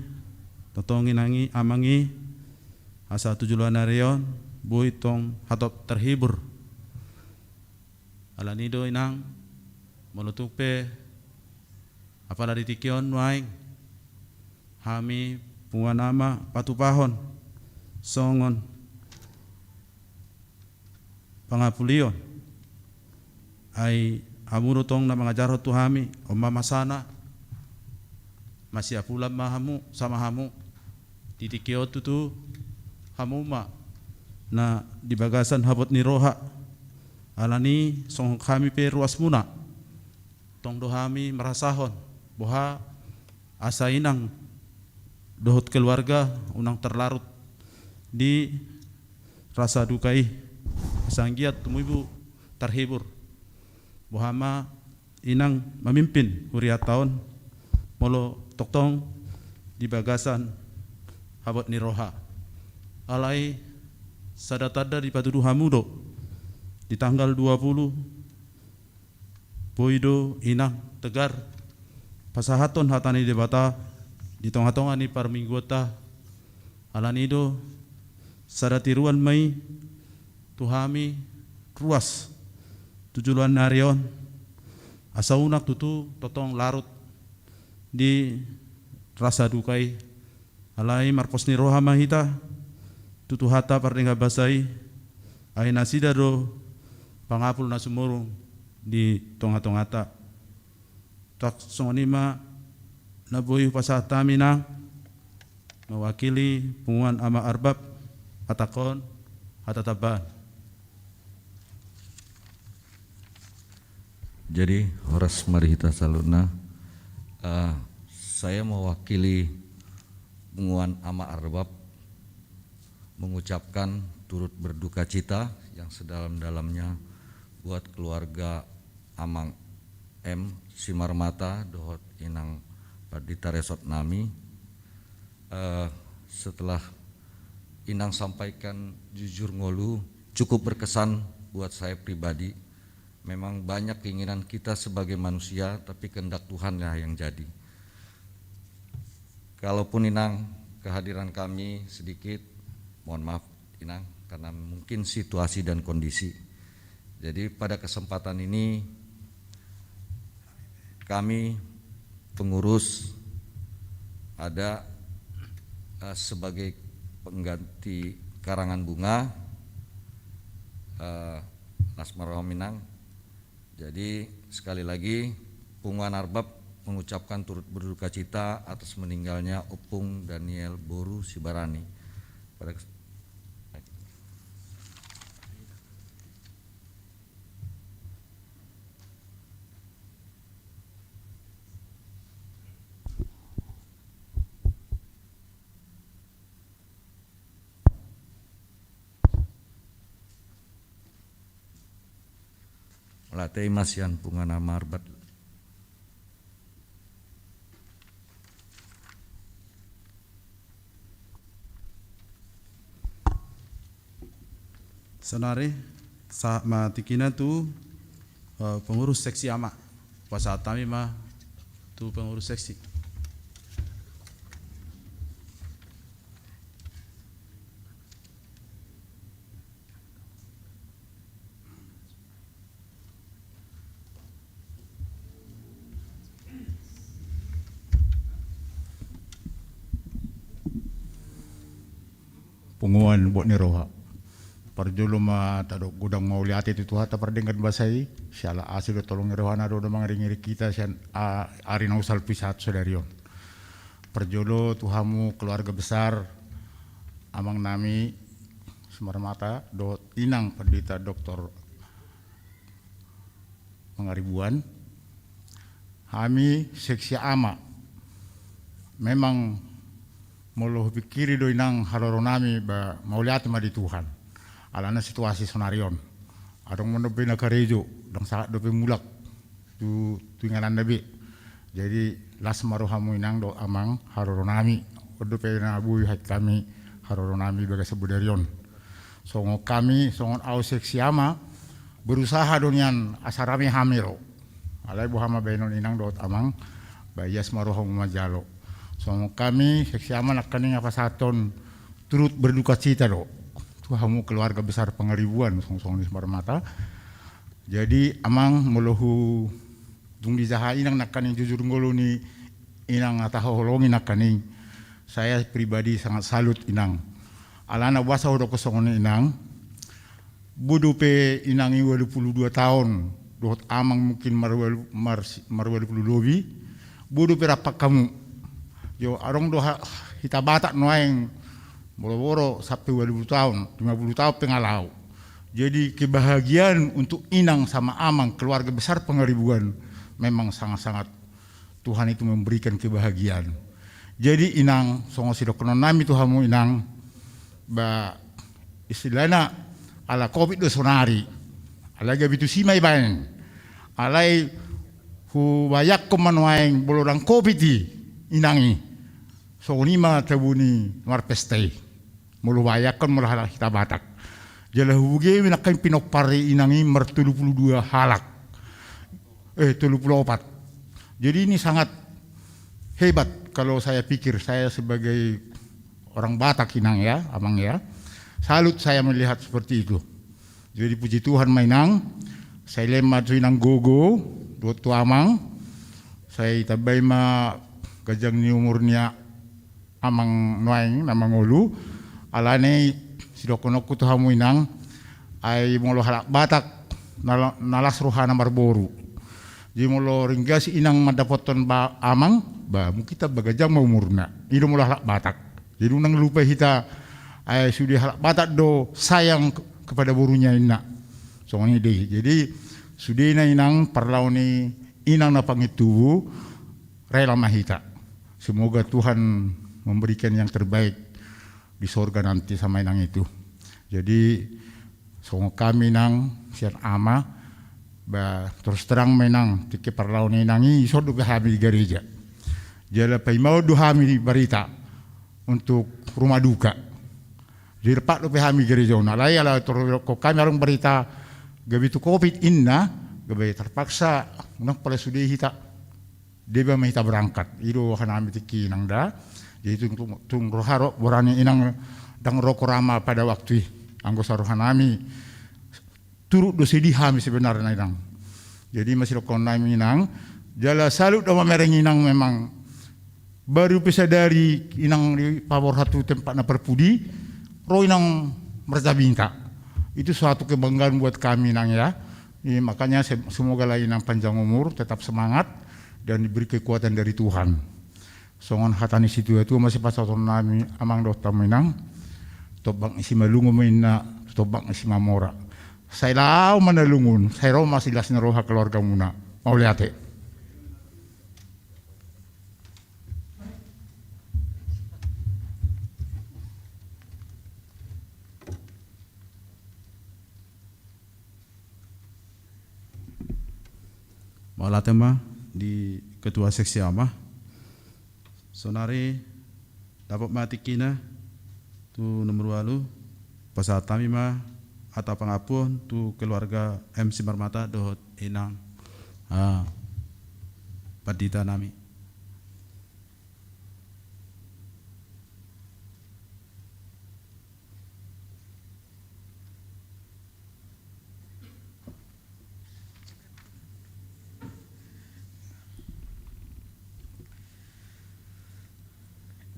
tongtong inang i, amang i, asa tu joloan ni ari on boi tong hatop terhibur. Alani do inang, molo tung pe apala di tingki on nuaeng hami punguan Ama patupahon songon pangapulion. Ai hamu do tong na mangajarhon tu hami, on ma masana, masiapulan ma hamu, sama hamu. Di tingki on tutu hamu ma na di bagasan habot ni roha. Alani songon hami pe ruasmuna, tong do hami marasahon boha asa inang dohot keluarga unang tarlarut di rasa duka i, asa anggiat tumibu tarhibur. Boha ma inang mamimpin hurianta on molo tongtong di bagasan habot ni roha. Alai sada tanda dipatudu hamu do, di tanggal dua pulu boi do inang tegar pasahathon hata ni Debata di tongatonga ni parmingguonta. Alani do sada tiruan ma i tu hami ruas tu joloan ni ari on, asa unang tutu tongtong larut di rasa duka i. Alai marpos ni roha ma hita tu Tuhanta pardenggan basa i, ai nasida do pangapul na sumurung di tongatonganta. Tung songon i ma na boi hupasahat hami nang mewakili punguan Ama Arbab, patangkon hata tambahan. Jadi, horas ma di hita saluhutna. Eh, saya mewakili punguan Ama Arbab mengucapkan turut berduka cita yang sedalam-dalamnya buat keluarga Amang M Simarmata dohot Inang Pandita Resort nami. Eh, setelah Inang sampaikan jujur ngolu, cukup berkesan buat saya pribadi. Memang banyak keinginan kita sebagai manusia, tapi kehendak Tuhanlah yang jadi. Kalaupun Inang kehadiran kami sedikit, mohon maaf Inang, karena mungkin situasi dan kondisi. Jadi pada kesempatan ini kami pengurus ada, eh, sebagai pengganti karangan bunga, eh, Nasmaroham Inang. Jadi sekali lagi, Punguan Arbab mengucapkan turut berduka cita atas meninggalnya Opung Daniel Boru Sibarani. Pada kes- Mauliate ma sian punguan Ama Arbab. Saonari, sahat ma tingkina tu, eh, pengurus seksi Ama. Pasahat hami ma tu pengurus seksi. Punguan Bot ni Roha. Parjolo ma tadok godang mauliate tu Tuhanta pardenggan basa i, siala asi dohot holong ni rohana do na mangiringiring hita sian, a, ari na husal tu sahat sadari on. Parjolo tu hamu keluarga besar amang nami Simarmata dohot inang Pandita Doktor Pangaribuan, hami seksi Ama. Memang molo hupikiri do inang haroro nami, ba mauliate ma di Tuhan. Alana situasi saonari on. Adong ma dope na karejo, ndang sahat dope mulak tu, tu ingananna be. Jadi las ma rohamu inang dohot amang haroro nami. On dope na boi hami haroro nami bagasan sadari on. Songon hami, songon au seksi Ama, berusaha do nian asa rame hami ro. Alai boha ma baenon inang dohot amang, ba ias ma rohamu manjalo. Songon hami seksi Ama nangkaning pasahathon turut berduka cita do tu hamu keluarga besar Pangaribuan, songon, songon i Simarmata. Jadi amang, molo hu Dung dijaha inang nangkaning jujur ngolu ni inang na tahaholongi nangkaning. Saya pribadi sangat salut inang. Alana boasa hudok songon i inang. Boi dope inang i walu pulu dua taon, dohot amang mungkin marwalu, mar, marwalu pulu lobi. Boi dope rap hamu. Jo, adong do ha, hita Batak nuaeng Molo boru sampe ualu pulu taon, lima pulu taon pe nga laho. Jadi kebahagiaan untuk inang sama amang, keluarga besar Pangaribuan, memang sangat-sangat Tuhan itu memberikan kebahagiaan. Jadi inang, songon sidohonon nami tu hamu inang, ba istilahna ala covid do sonari, alai gabe tusi ma ibaen. Alai hubayangkon ma nuaeng molo ndang covid i inang i, songon i ma tabu ni marpesta i. Molo hubayangkon molo halak hita Batak. Jala hubege ma nangkin pinompar ni inang i martolu pulu dua halak. Eh, tolu pulu opat. Jadi ini sangat hebat kalau saya pikir, saya sebagai orang Batak inang ya, amang ya. Salut saya melihat seperti itu. Jadi puji Tuhan ma inang, sai lehon ma tu inang gogo, dohot tu amang, sai tambai ma ganjang ni umur ni amang nuaeng na mangolu. Alani sidohononku tu hamu inang, ai molo halak Batak na, na las rohana marboru. Jadi molo ringgas inang mandapothon ba amang, ba mungkin tamba ganjang ma umurna. I do molo halak Batak. Jadi unang lupa hita, ai sude halak Batak do sayang ke-, kepada borunya inna. Songon i do i. Jadi sudena inang parlao ni inang na pangido tubu, rela ma hita. Semoga Tuhan memberikan yang terbaik di sorga nanti sama inang itu. Jadi songon hami inang sian ama, ba terus terang ma inang, tingki parlao ni inang i, dison dope hami di gareja. Jala paimaon do hami di barita untuk rumah duka. Jadi rap dope hami gareja on, alai ala tor hami adong barita gabe tu covid inna, gabe terpaksa unang pala sude hita. Deba ma hita berangkat. I do rohanami tingki inang da. Jadi tung, tung, tung roha ro, borani inang ndang ro ho rama pada waktu i. Anggo sarohanami turut do sedih hami sebenarna inang. Jadi masidohononnami inang, jala salut do mamereng inang memang. Baru pe sadari inang dipaborhat tu tempat na parpudi, ro inang marjabinta. Itu suatu kebanggaan buat kami inang ya. Jadi makanya se-, semoga lah inang panjang umur, tetap semangat, dan diberi kekuatan dari Tuhan. Songon hata ni situa-tua ma sipasahatonnami amang dohot hamu inang, tombak ni simalungun ma inna, tombak ni simamora. Sai laho ma na lungun, sai ro ma silas ni roha keluargamuna. Mauliate. Mauliate ma di ketua seksi ama. Sonari dapot ma tingkina tu nomor ualu, pasahat hami ma hata pangampuon tu keluarga M C Marmata dohot inang, ah, pandita nami.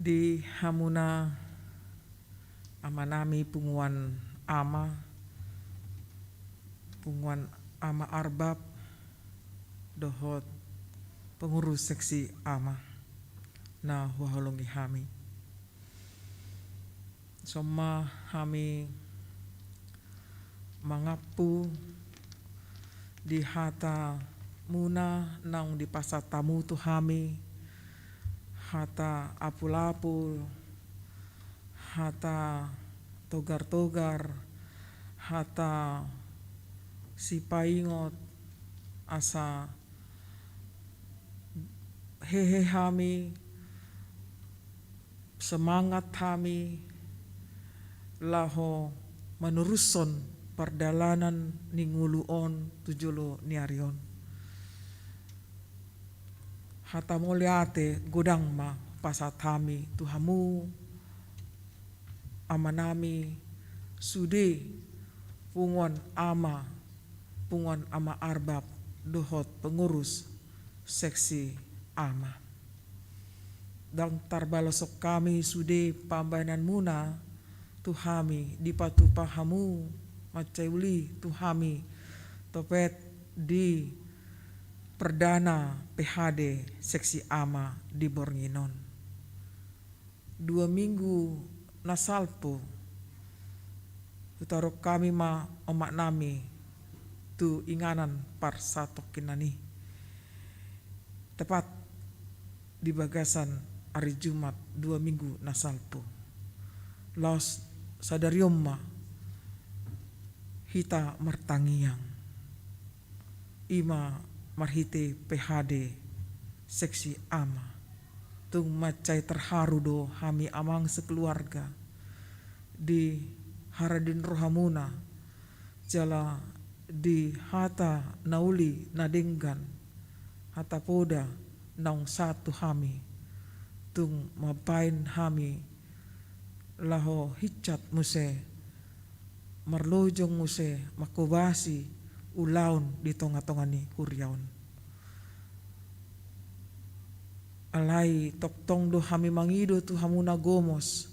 Di hamuna amanami punguan ama, punguan ama Arbab, dohot pengurus seksi ama na huhaholongi hami. Dison ma hami mangampu di hatamuna naung dipasahat hamu tu hami, hata apul-apul, hata togar-togar, hata sipaingot, asa hehe hami, semangat hami laho manurushon pardalanan ni ngolu on tu jolo ni ari on. Hata mauliate godang ma pasahat hami tu hamu amanami sude punguan ama, punguan ama Arbab dohot pengurus seksi ama. Ndang tarbaloshon hami sude pambahenanmuna tu hami, dipatupa hamu mansai uli tu hami, topet di perdana P H D seksi ama di borngin on. Dua minggu na salpu, hutaruhon hami ma omak nami tu inganan parsatongkinan i. Tepat di bagasan ari Jumat dua minggu na salpu. Laos sadari on ma hita martangiang. I ma marhite P H D seksi A ma. Tung mansai terharu do hami amang sekeluarga di haradeon rohamuna, jala di hata na uli na denggan, hata poda naung sahat tu hami, tung mambahen hami laho hinsat muse, marlojong muse, manghobasi ulaon di tongatonga ni huria on. Alai tongtong do hami mangido tu hamuna gomos,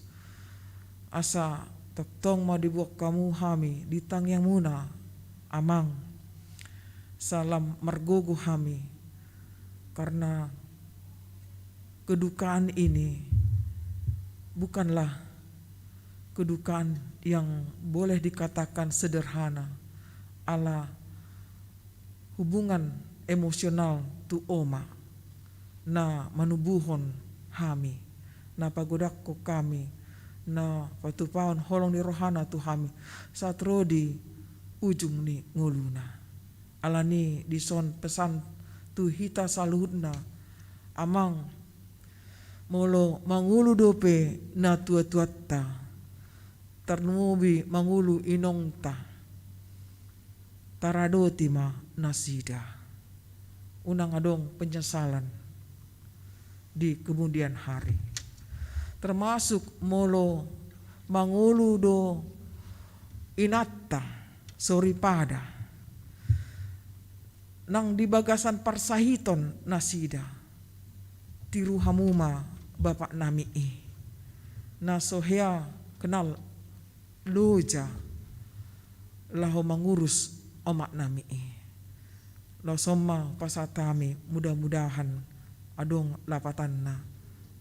asa tongtong ma diboan hamu hami di tangiangmuna, amang. Sai lam margogo hami, karena kedukaan ini bukanlah kedukaan yang boleh dikatakan sederhana, ala hubungan emosional tu omak na manubuhon hami, na pagodangkon hami, na patupahon holong ni rohana tu hami, sahat ro di ujung ni ngoluna. Alani dison pesan tu hita saluhutna, amang, molo mangolu dope natuatuanta, tarlumobi mangolu inongta, taradoti ma nasida. Unang adong penyesalan di kemudian hari. Termasuk molo mangolu do inanta soripada nang di bagasan parsahiton nasida, tiru hamu ma bapak nami i, na so hea kenal loja laho mangurus omak nami i. Laos on ma pasahat hami, mudah-mudahan adong lapatanna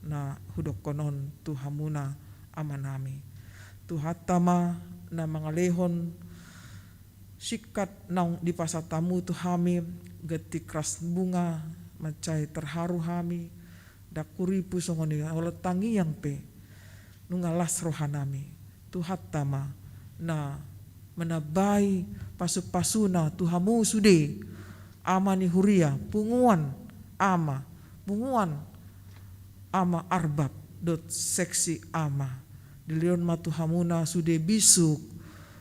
na hudokkon on tu hamuna ama nami. Tuhanta ma na mangalehon singkat naung dipasahat hamu tu hami, ganti keras bunga, mansai terharu hami, ndang huripu songon i, holan tangiang pe nunga las roha nami. Tuhanta ma na manambai pasupasuna tu hamu sude, ama ni huria, punguan ama, punguan ama Arbab dohot seksi ama. Dilehon ma tu hamuna sude bisuk,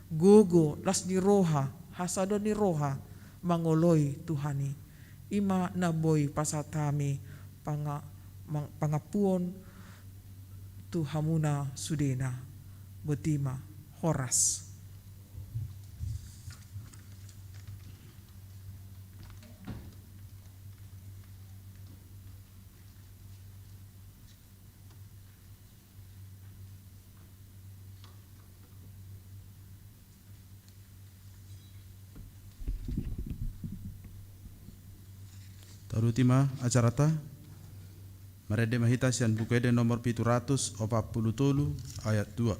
gogo, las ni roha, hasadon ni roha mangoloi Tuhan i. I ma na boi pasahat hami panga-, mang-, pangampuon tu hamuna sudena. Boti ma, horas. Taruti ma acarata. Marende ma hita sian Buku Ende nomor pitu ratus opat pulu tolu, ayat dua.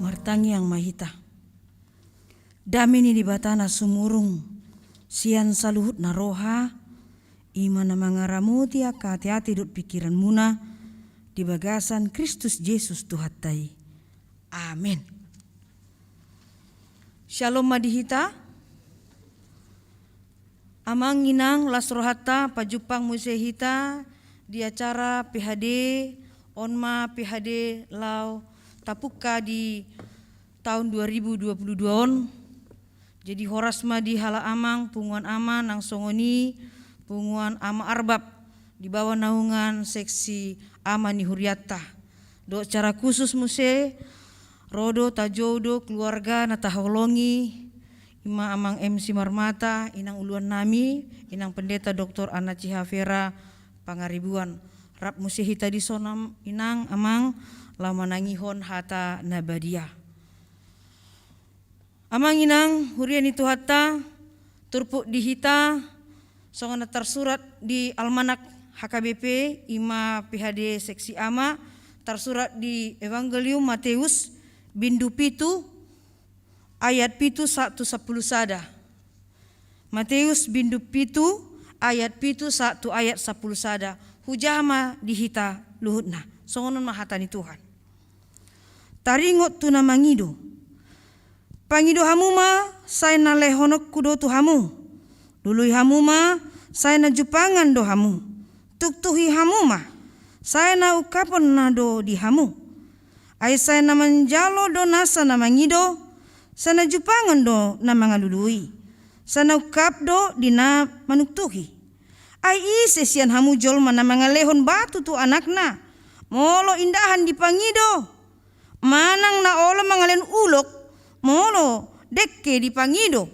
Martangiang ma hita. Dame ni Debata na sumurung sian saluhutna roha, I ma na mangaramoti angka ateate dohot pingkiranmuna di bagasan Kristus Jesus Tuhanta i. Amen. Syalom ma di hita. Amang inang, las rohanta pajumpang muse hita di acara P H D, on ma P H D laho tapungka di taon dua ribu dua puluh dua on. Jadi horas ma di halak amang, punguan ama nang songon i punguan ama Arbab di bawah naungan seksi ama ni hurianta. Dohot secara khusus muse, ro do, tajou do keluarga na taholongi, i ma amang M C Marmata, inang uluan nami, inang pendeta Doktor Anna Cihavera Pangaribuan. Rap muse hita dison inang amang, laho manangihon hata na badia. Amang inang, huria ni Tuhanta, turpuk di hita, songon na tarsurat di almanak H K B P, i ma P H D seksi ama, tarsurat di Evangelium Mateus, bindu pitu, ayat pitu sahat tu sampulu sada. Mateus bindu pitu, ayat pitu sahat tu ayat sampulu sada. Hujaha ma di hita luhutna. Songon on ma hata ni Tuhan. Taringot tu na mangido. Pangido hamu ma, sai na lehononku do tu hamu. Lului hamu ma, sai na jumpangan do hamu. Tuktuhi hamu ma, sai na ungkaponna do di hamu. Ai sai na manjalo do nasa na mangido, sai na jumpangan do na mangalului. Sai na ungkap do di na manuktuhi. Ai ise sian hamu jolma na mangalehon batu tu anakna, molo indahan dipangido? Manang na olo mangalehon ulok, molo dengke dipangido?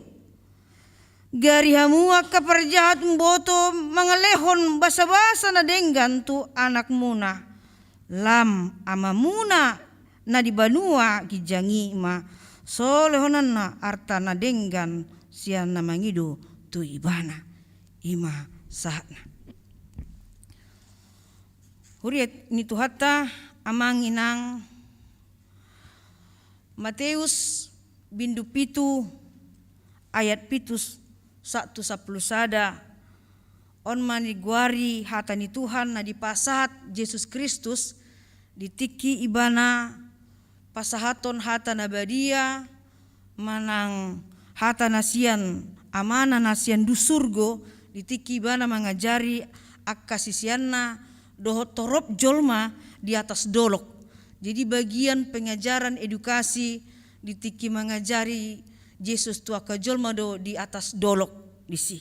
Gari hamu angka parjahat, umboto mangalehon basabasa na denggan tu anakmuna. Lam Amamuna na di banua ginjang i ma so lehononna arta na denggan sian na mangido tu Ibana. I ma sahatna. Huria ni Tuhanta, amang inang, Mateus bindu pitu ayat pitu sahat tu sampulu sada. On ma nigoari hata ni Tuhan na dipasahat Jesus Kristus di tingki Ibana pasahathon hata na badia manang hata na sian Amana na sian du surgo, di tingki Ibana mangajari angka siseanna dohot torop jolma di atas dolok. Jadi bagian pengajaran edukasi di tingki mangajari Jesus tu angka jolma do di atas dolok disi.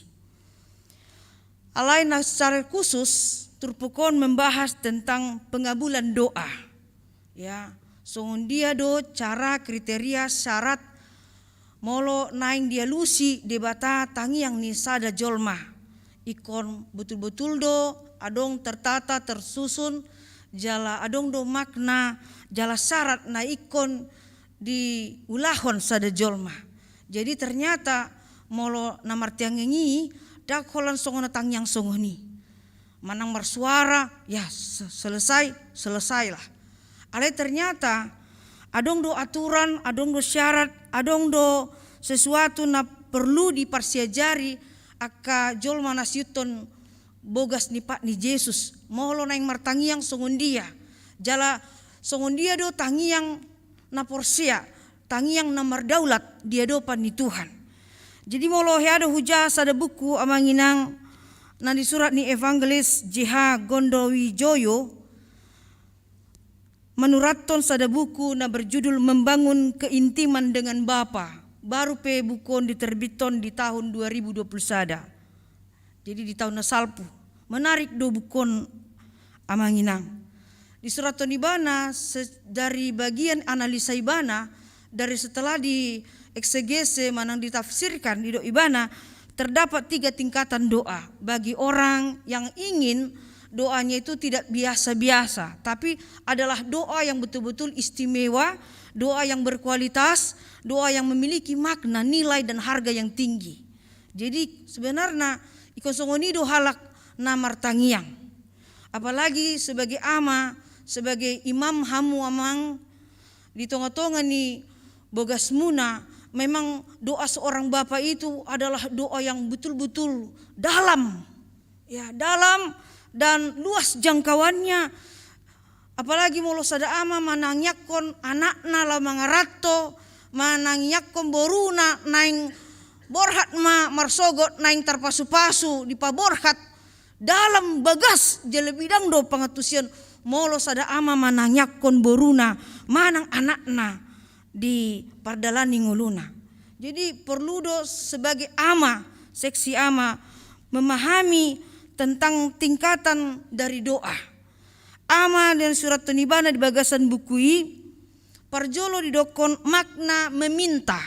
Alai na secara khusus turpuk on membahas tentang pengabulan doa. Ya, songon dia do cara, kriteria, syarat molo naeng dialusi Debata tangiang ni sada jolma. Ingkon botul-botul do adong tertata, tersusun, jala adong do makna jala syarat na ingkon diulahon sada jolma. Jadi ternyata molo na martangiang i, ndang holan songon na tangiang songon i. Manang marsuara, ya, se-, selesai, selesailah. Alai ternyata adong do aturan, adong do syarat, adong do sesuatu na perlu diparsiajari angka jolma na siihuthon bogas ni pat ni Jesus. Molo naeng martangiang songon dia, jala songon dia do tangiang na porsea, tangiang na mardaulat di adopan ni Tuhan. Jadi molo hea do hujaha sada buku, amang inang, na disurat ni Evangelis J H Gondowijoyo, manurathon sada buku na berjudul Membangun Keintiman dengan Bapa. Baru pe buku on diterbithon di tahun dua ribu dua puluh sada. Jadi di taon na salpu. Menarik do buku on, amang inang. Disurathon ibana se-, dari bagian analisa ibana, dari setelah dieksegese manang ditafsirkan, didok ibana, terdapat tiga tingkatan doa bagi orang yang ingin doanya itu tidak biasa-biasa, tapi adalah doa yang betul-betul istimewa, doa yang berkualitas, doa yang memiliki makna, nilai, dan harga yang tinggi. Jadi sebenarna ingkon songon i do halak na martangiang. Apalagi sebagai ama, sebagai imam hamu, amang, di tonga-tonga ni bogasmuna, memang doa seorang bapa itu adalah doa yang betul-betul dalam. Ya, dalam dan luas jangkauannya. Apalagi molo sada ama manangiangkon anakna laho mangaranto, manangiangkon boruna naeng borhat ma marsogot, naeng tarpasupasu, dipaborhat dalam bagas jala bidang do pangantusion. Molo sada ama manangiangkon boruna manang anakna di pardalanan ni ngoluna. Jadi perlu do sebagai ama, seksi ama, memahami tentang tingkatan dari doa. Ama dan surat ibana di bagasan buku i, parjolo didokkon makna meminta.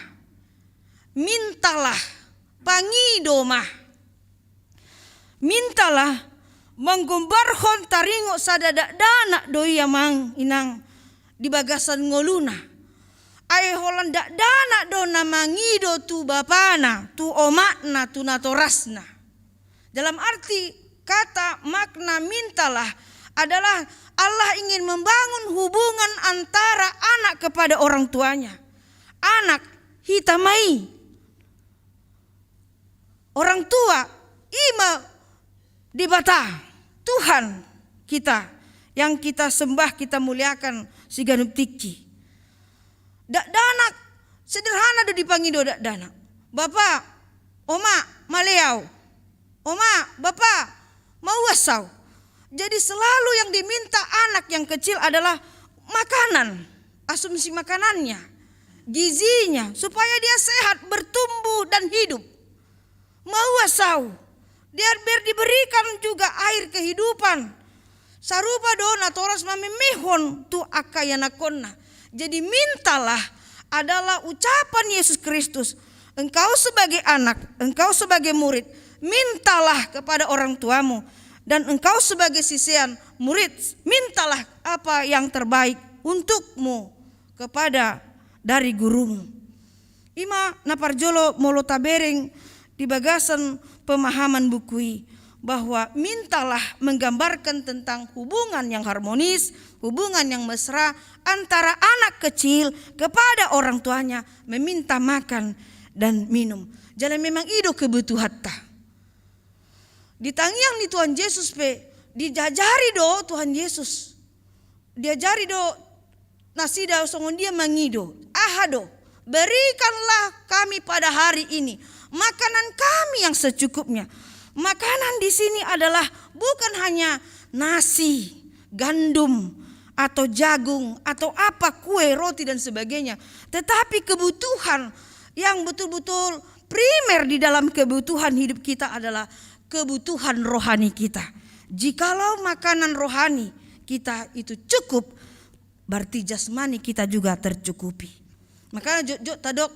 Mintalah, pangido ma. Mintalah manggombarhon taringot sada dakdanak do i amang inang di bagasan ngoluna. Ai holan dakdanak do na mangido tu bapana, tu omakna, tu natorasna. Dalam arti kata makna mintalah adalah Allah ingin membangun hubungan antara anak kepada orang tuanya. Anak, hita ma i. Orang tua, i ma Debata, Tuhan kita, yang kita sembah, kita muliakan siganup tingki. Dakdanak, sederhana do dipangido dakdanak. Bapa, oma, male au. Oma, bapa, mauas au. Jadi selalu yang diminta anak yang kecil adalah makanan, asumsi makanannya, gizinya, supaya dia sehat, bertumbuh dan hidup. Mauas au. Dia biar diberikan juga air kehidupan. Sarupa do natoras mamemehon tu angka ianakhonna. Jadi mintalah adalah ucapan Yesus Kristus. Engkau sebagai anak, engkau sebagai murid, mintalah kepada orang tuamu. Dan engkau sebagai sisean, murid, mintalah apa yang terbaik untukmu kepada dari gurumu. I ma na parjolo molo tabereng di bagasan pemahaman buku i, bahwa mintalah menggambarkan tentang hubungan yang harmonis, hubungan yang mesra antara anak kecil kepada orang tuanya, meminta makan dan minum. Jala memang i do kebutuhanta. Di tangiang ni Tuhan Jesus pe diajari do Tuhan Jesus. Diajari do nasida songon dia mangido. Aha do? Berikanlah kami pada hari ini makanan kami yang secukupnya. Makanan di sini adalah bukan hanya nasi, gandum, atau jagung, atau apa, kue, roti, dan sebagainya. Tetapi kebutuhan yang betul-betul primer di dalam kebutuhan hidup kita adalah kebutuhan rohani kita. Jikalau makanan rohani kita itu cukup, berarti jasmani kita juga tercukupi. Makana jotjot tadok,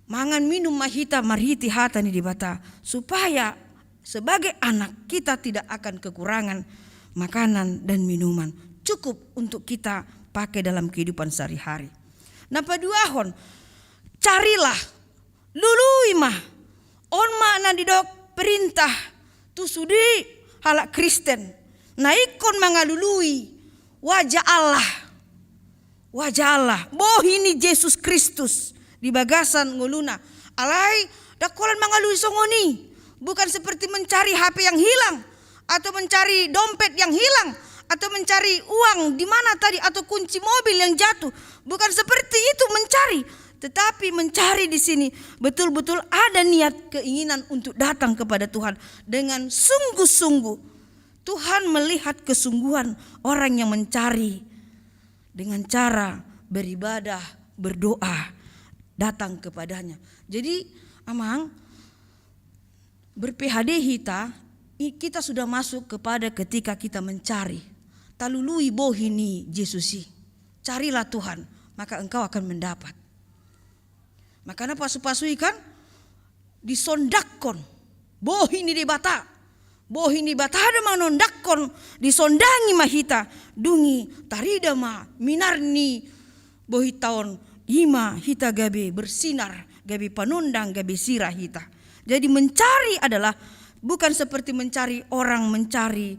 mangan minum ma hita marhite hata ni Debata, supaya sebagai anak kita tidak akan kekurangan makanan dan minuman. Cukup untuk kita pakai dalam kehidupan sehari-hari. Na paduahon, carilah, lului ma. On ma na didok perintah tu sude halak Kristen. Na ingkon mangalului wajah Allah. Wajah Allah. Bohi ni Jesus Kristus di bagasan ngoluna. Alai, ndang holan mangalului songon i. Bukan seperti mencari H P yang hilang, atau mencari dompet yang hilang, atau mencari uang di mana tadi, atau kunci mobil yang jatuh. Bukan seperti itu mencari, tetapi mencari di sini betul-betul ada niat keinginan untuk datang kepada Tuhan dengan sungguh-sungguh. Tuhan melihat kesungguhan orang yang mencari dengan cara beribadah, berdoa, datang kepada-Nya. Jadi, amang, ber-P H D hita, i-, kita sudah masuk kepada ketika kita mencari. Talului bohi ni Jesus i. Carilah Tuhan, maka engkau akan mendapat. Makana pasu-pasu i kan disondangkon bohi ni Debata. Bohi ni Debata do manondangkon, disondangi ma hita, dung i tarida ma minar ni bohinta on, i ma hita gabe bersinar, gabe panondang, gabe sira hita. Jadi mencari adalah bukan seperti mencari orang mencari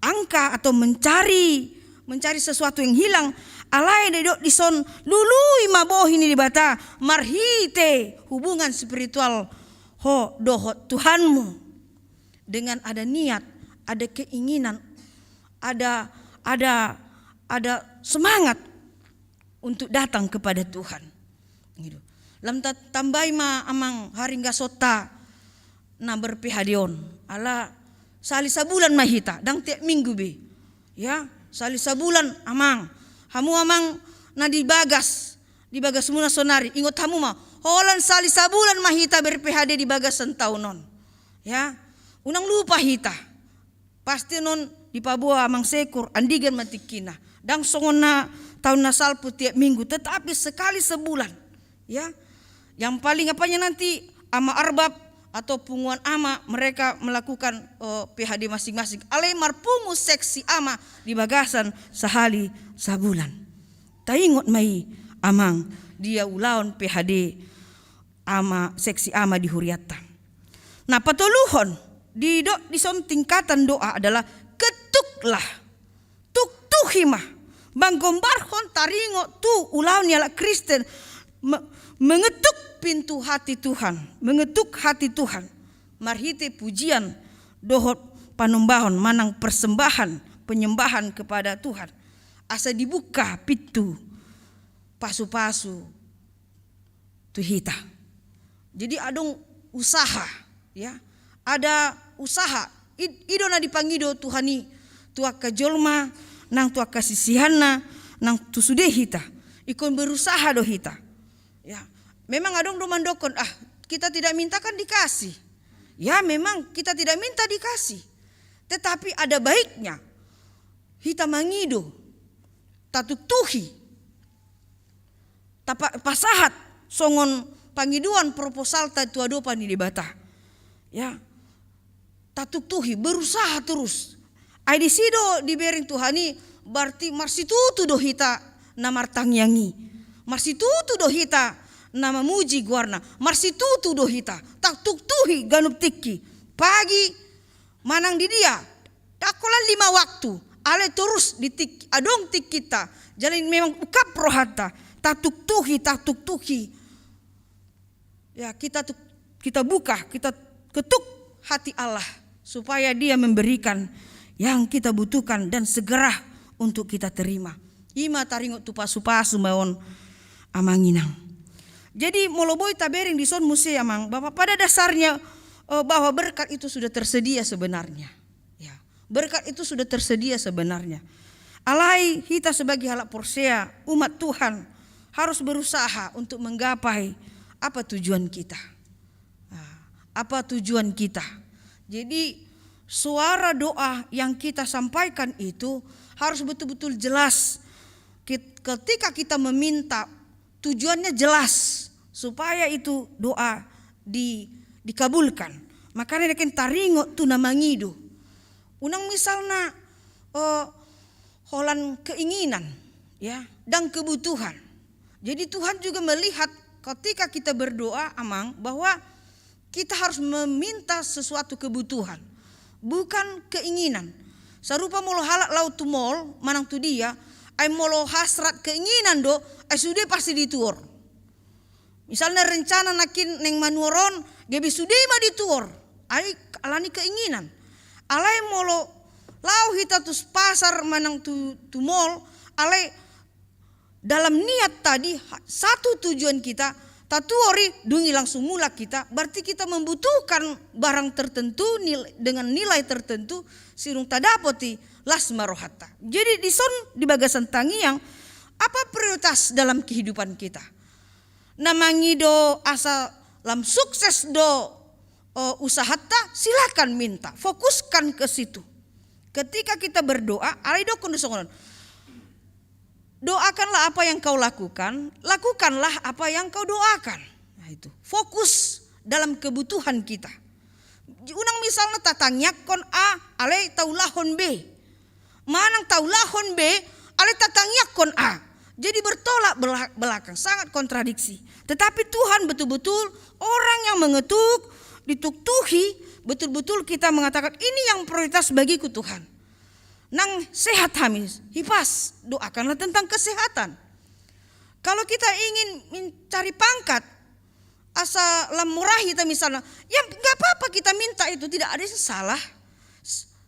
angka atau mencari, mencari sesuatu yang hilang. Alai didok dison, lului ma bohi ni Debata marhite hubungan spiritual ho dohot Tuhanmu. dengan ada niat, ada keinginan, ada ada ada semangat untuk datang kepada Tuhan. Gitu. Lam ta-, tambai ma amang haringgasonta na ber-P H D on. Ala sahali sabulan ma hita, ndang tiap minggu be. Ya, sahali sabulan amang. Hamu amang na di bagas, di bagasmuna sonari, ingot hamu ma. Holan sahali sabulan ma hita ber-P H D di bagasan taon on. Ya, unang lupa hita. Pasti non dipaboa amang Sekur, andigan ma tingkina. Ndang songon na taon na salpu tiap minggu, tetapi sekali sebulan. Ya, yang paling apanya nanti ama arbab atau punguan ama mereka melakukan, eh, P H D masing-masing. Alai marpungu seksi ama di bagasan sahali sabulan. Taingot ma i amang, dia ulaon P H D ama, seksi ama di hurianta. Na patoluhon, didok dison tingkatan doa adalah ketuklah, tuktuhi ma, manggombarhon taringot tu ulaon ni halak Kristen, me-, mengetuk pintu hati Tuhan, mengetuk hati Tuhan, marhite pujian dohot panombahon manang persembahan, penyembahan kepada Tuhan. Asa dibuka pintu pasu-pasu tu hita. Jadi adong usaha, ya. Ada usaha. I, i do na dipangido Tuhan i tu angka jolma, nang tu angka sisihanna, nang tu sude hita. Ingkon berusaha do hita. Ya. Memang adong do mandokkon, ah, kita tidak minta kan dikasih. Ya, memang kita tidak minta dikasih. Tetapi ada baiknya hita mangido, tatuktuhi, tapa-, pasahat songon pangidoan proposalta tu adopan ni Debata. Ya. Tatuktuhi, berusaha terus. Ai disi do dibereng Tuhan i, berarti marsitutu do hita na martangiang i. Marsitutu do hita na mamuji goarna. Marsitutu do hita. Tatuktuhi ganup tingki. Pagi manang di dia, ndang holan lima waktu, alai torus di tik-, adong tingkinta, jadi memang ungkap rohanta, tatuktuhi, tatuktuhi. Ya, kita tuk-, kita buka, kita ketuk hati Allah, supaya Dia memberikan yang kita butuhkan dan segera untuk kita terima. I ma taringot tu pasu-pasu ma on, amang inang. Jadi molo boi tabereng dison muse amang, bahwa pada dasarnya, eh, bahwa berkat itu sudah tersedia sebenarnya. Ya, berkat itu sudah tersedia sebenarnya. Alai hita sebagai halak porsea, umat Tuhan, harus berusaha untuk menggapai apa tujuan kita. Nah, apa tujuan kita? Jadi suara doa yang kita sampaikan itu harus betul-betul jelas. Kit-, ketika kita meminta, tujuannya jelas supaya itu doa di-, dikabulkan. Makana nangkin taringot tu na mangido. Unang misalna, eh, holan keinginan, ya, dan kebutuhan. Jadi Tuhan juga melihat ketika kita berdoa, amang, bahwa kita harus meminta sesuatu kebutuhan, bukan keinginan. Sarupa molo halak laho tu mall, manang tu dia, ai molo hasrat keinginan do, ai sude pasti dituor. Misalna rencana nangkin naeng manuor on, gabe sude ma dituor. Ai alani keinginan. Alai molo laho hita tu pasar manang tu, tu mall, alai dalam niat tadi, ha-, satu tujuan kita, tatuor i, dung i langsung mulak hita, berarti kita membutuhkan barang tertentu nil-, dengan nilai tertentu, sidung tadapot i, las ma rohanta. Jadi dison di bagasan tangiang, apa prioritas dalam kehidupan kita? Na mangido asa lam sukses do, eh, usahanta, silakan minta, fokuskan ke situ. Ketika kita berdoa, alai dokkon do songon on. Doakanlah apa yang kau lakukan, lakukanlah apa yang kau doakan. Nah, itu. Fokus dalam kebutuhan kita. Unang misalna tatangiangkon A, alai taulahon B. Manang taulahon B, alai tatangiangkon A. Jadi bertolak bela-, belakang, sangat kontradiksi. Tetapi Tuhan betul-betul orang yang mengetuk, dituktuhi, betul-betul kita mengatakan, "Ini yang prioritas bagiku, Tuhan." Nang sehat hami, hipas, doakanlah tentang kesehatan. Kalau kita ingin mencari pangkat, asa lam mora hita misalna, ya nggak apa-apa kita minta itu, tidak ada yang salah.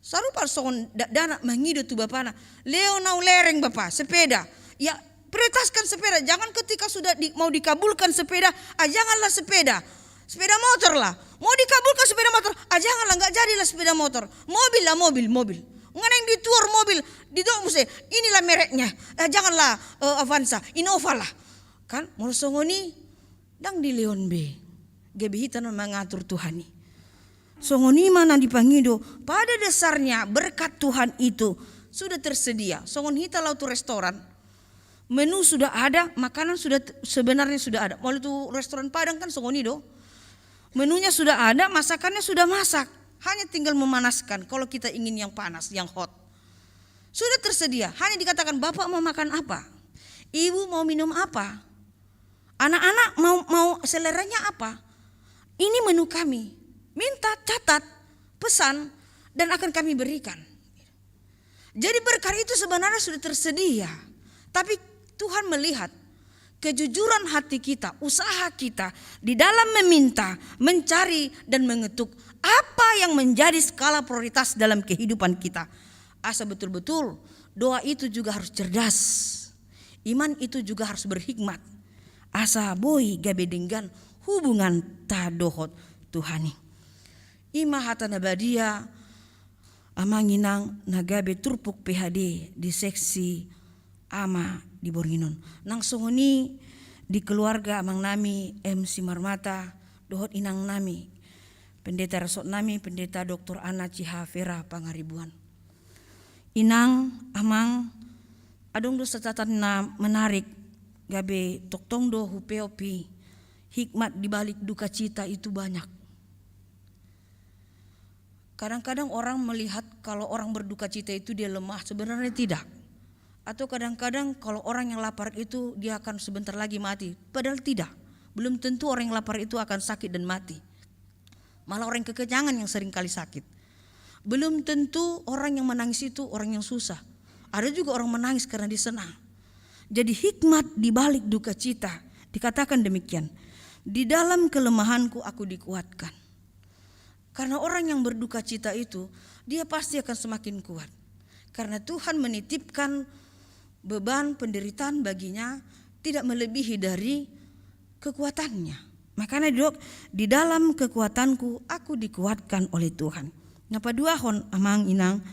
Sarupa songon dakdanak mangido tu bapana, "Lehon au lereng bapa, sepeda." Ya, prioritaskan sepeda. Jangan ketika sudah di, mau dikabulkan sepeda, ah, janganlah sepeda. Sepeda motor lah. Mau dikabulkan sepeda motor, ah, janganlah, nggak jadilah sepeda motor. Mobil lah, mobil, mobil. Nggak ada yang dituor mobil, didok muse, "Inilah mereknya." Ah, janganlah, eh, Avanza, Innova lah. Kan, molo songon i, ndang dilehon be. Gabe hita na mangatur Tuhan i. Songon i ma na dipangido, pada dasarnya berkat Tuhan itu sudah tersedia. Songon hita laho tu restoran, menu sudah ada, makanan sudah t-, sebenarnya sudah ada. Molo tu restoran Padang kan songon i do. Menunya sudah ada, masakannya sudah masak. Hanya tinggal memanaskan kalau kita ingin yang panas, yang hot. Sudah tersedia, hanya dikatakan, "Bapak mau makan apa? Ibu mau minum apa? Anak-anak mau, mau seleranya apa? Ini menu kami. Minta, catat, pesan, dan akan kami berikan." Jadi berkat itu sebenarnya sudah tersedia. Tapi Tuhan melihat kejujuran hati kita, usaha kita di dalam meminta, mencari, dan mengetuk apa yang menjadi skala prioritas dalam kehidupan kita. Asa betul-betul doa itu juga harus cerdas. Iman itu juga harus berhikmat. Asa boi gabe denggan hubunganta dohot Tuhan i. I ma hata na badia, amang inang, na gabe turpuk P H D di seksi ama di borngin on. Nang songon i di keluarga amang nami M Simarmata dohot inang nami, pendeta resort nami, Pendeta Doktor Anna Cihavera Pangaribuan. Inang, amang, adong do catatan na menarik, gabe tongtong do hupeop i, hikmat di balik duka cita itu banyak. Kadang-kadang orang melihat kalau orang berduka cita itu dia lemah, sebenarnya tidak. Atau kadang-kadang kalau orang yang lapar itu dia akan sebentar lagi mati, padahal tidak. Belum tentu orang yang lapar itu akan sakit dan mati. Malah orang yang kekenyangan yang sering kali sakit. Belum tentu orang yang menangis itu orang yang susah. Ada juga orang menangis karena dia senang. Jadi hikmat di balik duka cita, dikatakan demikian, "Di dalam kelemahanku aku dikuatkan." Karena orang yang berduka cita itu, dia pasti akan semakin kuat. Karena Tuhan menitipkan beban penderitaan baginya tidak melebihi dari kekuatannya. Makanya didok, "Di dalam kekuatanku, aku dikuatkan oleh Tuhan." Na paduahon, amang inang,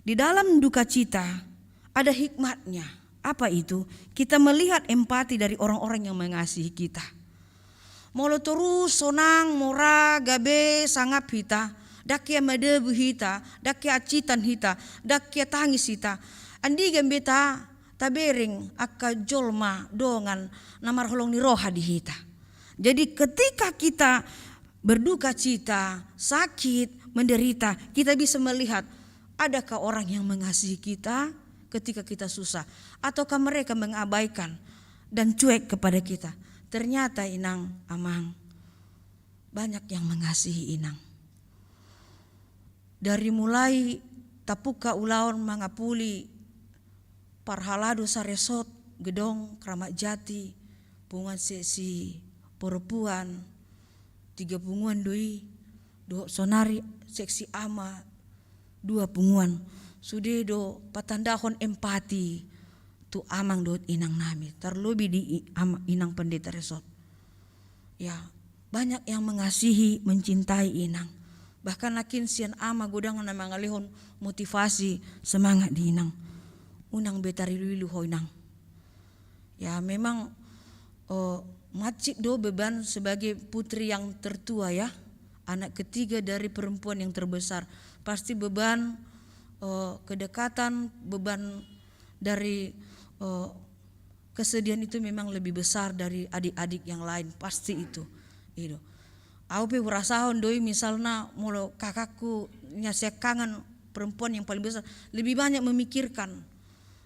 di dalam duka cita ada hikmatnya. Apa itu? Kita melihat empati dari orang-orang yang mengasihi kita. Molo torus sonang, mora, gabe sangap hita, ndang hea madabu hita, ndang hea ancitan hita, ndang hea tangis hita, andigan be ta, tabereng angka jolma dongan na marholong ni roha di hita. Jadi ketika kita berduka cita, sakit, menderita, kita bisa melihat, adakah orang yang mengasihi kita ketika kita susah? Ataukah mereka mengabaikan dan cuek kepada kita? Ternyata inang, amang, banyak yang mengasihi inang. Dari mulai tabuka ulaon mangapuli parhalado saresort gedong Kramat Jati, punguan seksi perempuan, tiga punguan do i, dohot sonari seksi ama, dua punguan. Sude do patandahon empati tu amang dohot inang nami, tarlobi di i-, ama-, inang pendeta resort. Ya, banyak yang mengasihi, mencintai inang. Bahkan nangkin sian ama godang na mangalehon motivasi, semangat di inang. Unang be tarilu-ilu ho inang. Ya, memang, eh, mansai do beban sebagai putri yang tertua ya, anak ketiga dari perempuan yang terbesar. Pasti beban, eh, kedekatan, beban dari, eh, kesedihan itu memang lebih besar dari adik-adik yang lain, pasti itu. Itu. Au pe hurasahon do i misalna molo kakakku, na siangkangan, perempuan yang paling besar, lebih banyak memikirkan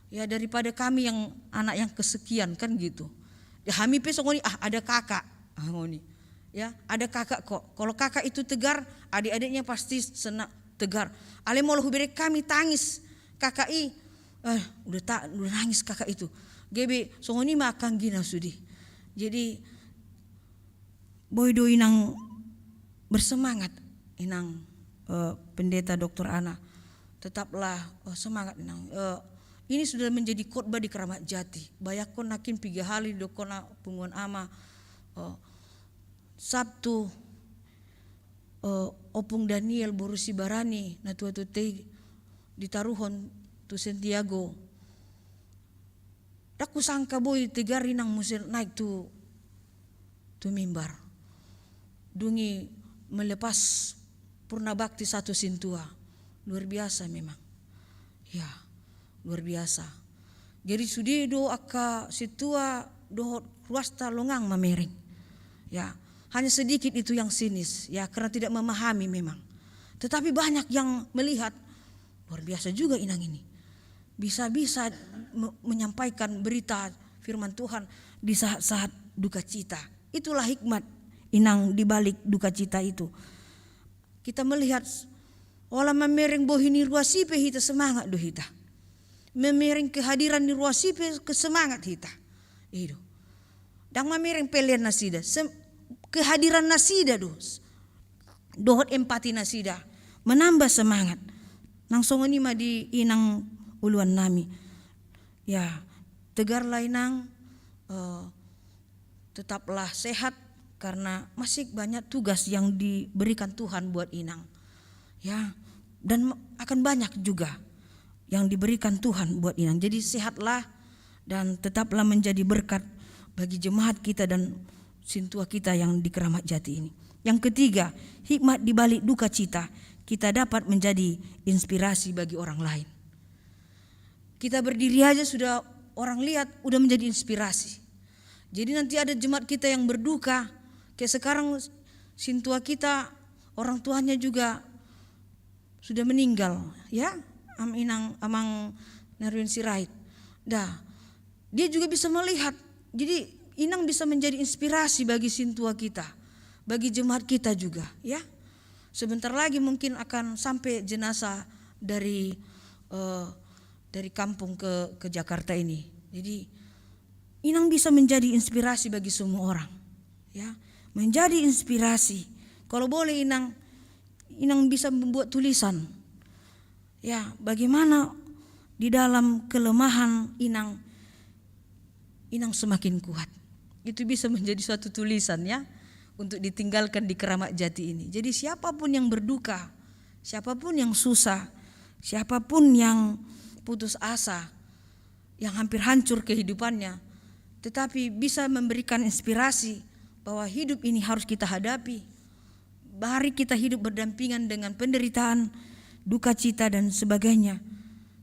ya daripada kami yang anak yang kesekian kan gitu. Ya, hami pe songon i, ah, ada kakak. Ah, songon i. Ya, ada kakak kok. Kalau kakak itu tegar, adik-adiknya pasti senang, tegar. Alai molo hubereng hami tangis kakak i, eh, udah ta-, udah nangis kakak itu. Gabe songon i ma angka anggina sude. Jadi Boi do inang bersemangat, inang, eh, Pendeta Doktor Ana. Tetaplah, eh, semangat, inang. Eh, ini sudah menjadi khotbah di Keramat Jati. Bayangkon nangkin piga hali didokkon punguan ama, eh, Sabtu, eh, Ompung Daniel boru Sibarani, na tua tutu i, ditaruhon tu Santiago. Ndang husangka boi tegar inang muse naik tu, tu mimbar. Dung i melepas purna bakti satu sintua. Luar biasa memang. Ya, luar biasa. Jadi sude do angka sintua dohot ruasta longang mamereng. Ya, hanya sedikit itu yang sinis, ya, karena tidak memahami memang. Tetapi banyak yang melihat, luar biasa juga inang ini. Bisa-bisa me-, menyampaikan berita firman Tuhan di saat-saat duka cita. Itulah hikmat inang di balik duka cita itu. Kita melihat, ola mamereng bohi ni ruas i pe hita semangat do hita. Mamereng kehadiran ni ruas i pe ke semangat hita. I do. Ndang mamereng pelean nasida, sem-, kehadiran nasida do. Dohot empati nasida menambah semangat. Nang songon i ma di inang uluan nami. Ya, tegarlah inang, eh, tetaplah sehat, karena masih banyak tugas yang diberikan Tuhan buat inang. Ya, dan ma-, akan banyak juga yang diberikan Tuhan buat inang. Jadi sehatlah dan tetaplah menjadi berkat bagi jemaat kita dan sintua kita yang di Keramat Jati ini. Yang ketiga, hikmat di balik duka cita, kita dapat menjadi inspirasi bagi orang lain. Kita berdiri aja sudah orang lihat, udah menjadi inspirasi. Jadi nanti ada jemaat kita yang berduka, kayak sekarang sintua kita, orang tuanya juga sudah meninggal, ya, Am Inang, Amang Narwin Sirait. Dah, dia juga bisa melihat. Jadi inang bisa menjadi inspirasi bagi sintua kita, bagi jemaat kita juga, ya. Sebentar lagi mungkin akan sampai jenazah dari, eh, dari kampung ke, ke Jakarta ini. Jadi inang bisa menjadi inspirasi bagi semua orang, ya, menjadi inspirasi. Kalau boleh inang, inang bisa membuat tulisan, ya, bagaimana di dalam kelemahan inang, inang semakin kuat. Itu bisa menjadi suatu tulisan, ya, untuk ditinggalkan di Keramat Jati ini. Jadi siapapun yang berduka, siapapun yang susah, siapapun yang putus asa, yang hampir hancur kehidupannya, tetapi bisa memberikan inspirasi bahwa hidup ini harus kita hadapi. Mari kita hidup berdampingan dengan penderitaan, duka cita, dan sebagainya,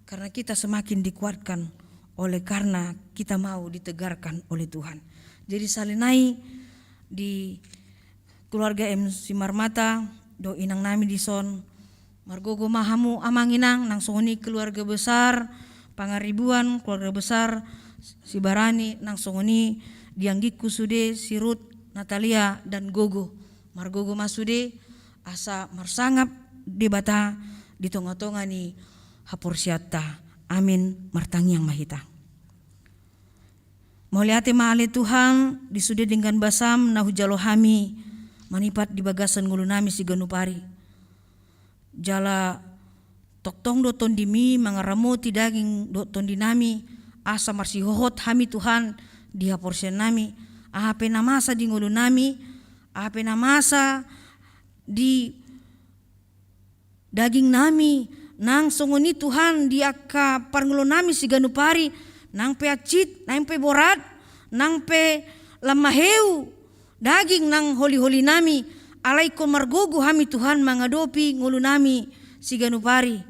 karena kita semakin dikuatkan oleh karena kita mau ditegarkan oleh Tuhan. Jadi sahali nai di keluarga M Simarmata dohot inang nami dison, margogo ma hamu amang inang, nang songon i keluarga besar Pangaribuan, keluarga besar Sibarani, nang songon i di anggingku sude si Ruth, Natalia, dan Gogo. Margogo ma sude, asa marsangap Debata di tonga-tonga ni haporseaonta. Amin. Martangiang ma hita. Mauliate ma ale Tuhan, di sude denggan basaM na hujalo hami manipat di bagasan ngolu nami siganup ari. Jala tongtong do TondiMi mangaramoti daging dohot tondi nami, asa marsihohot hami Tuhan di haporseaon nami, aha pe na masa di ngolu nami, aha pe na masa di daging nami, nang songon i Tuhan di angka parngoluon nami siganup ari, nang pe hansit, nang pe borat, nang pe lam maheu, daging nang holi-holi nami, alai ingkon margogo hami Tuhan mangadopi ngolu nami siganup ari.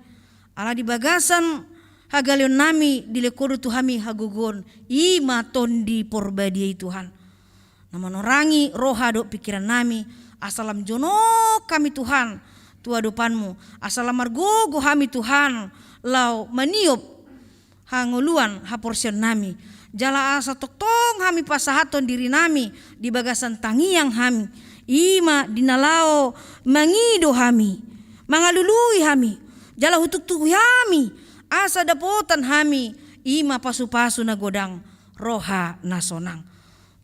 Ala di bagasan hagaleon nami dilehon Ho do tu hami hagogoon, i ma Tondi Porbadia i Tuhan. Na manorangi roha dohot pingkiran nami, asa lam jonok hami Tuhan tu adopanMu, asa lam margogo hami Tuhan laho maniop hangoluan haporseaon nami. Jala asa tongtong hami pasahathon diri nami di bagasan tangiang hami, i ma di na laho mangido hami, mangalului hami, jala hutuktuki hami, asa dapotan hami, i ma pasu-pasu na godang, roha na sonang.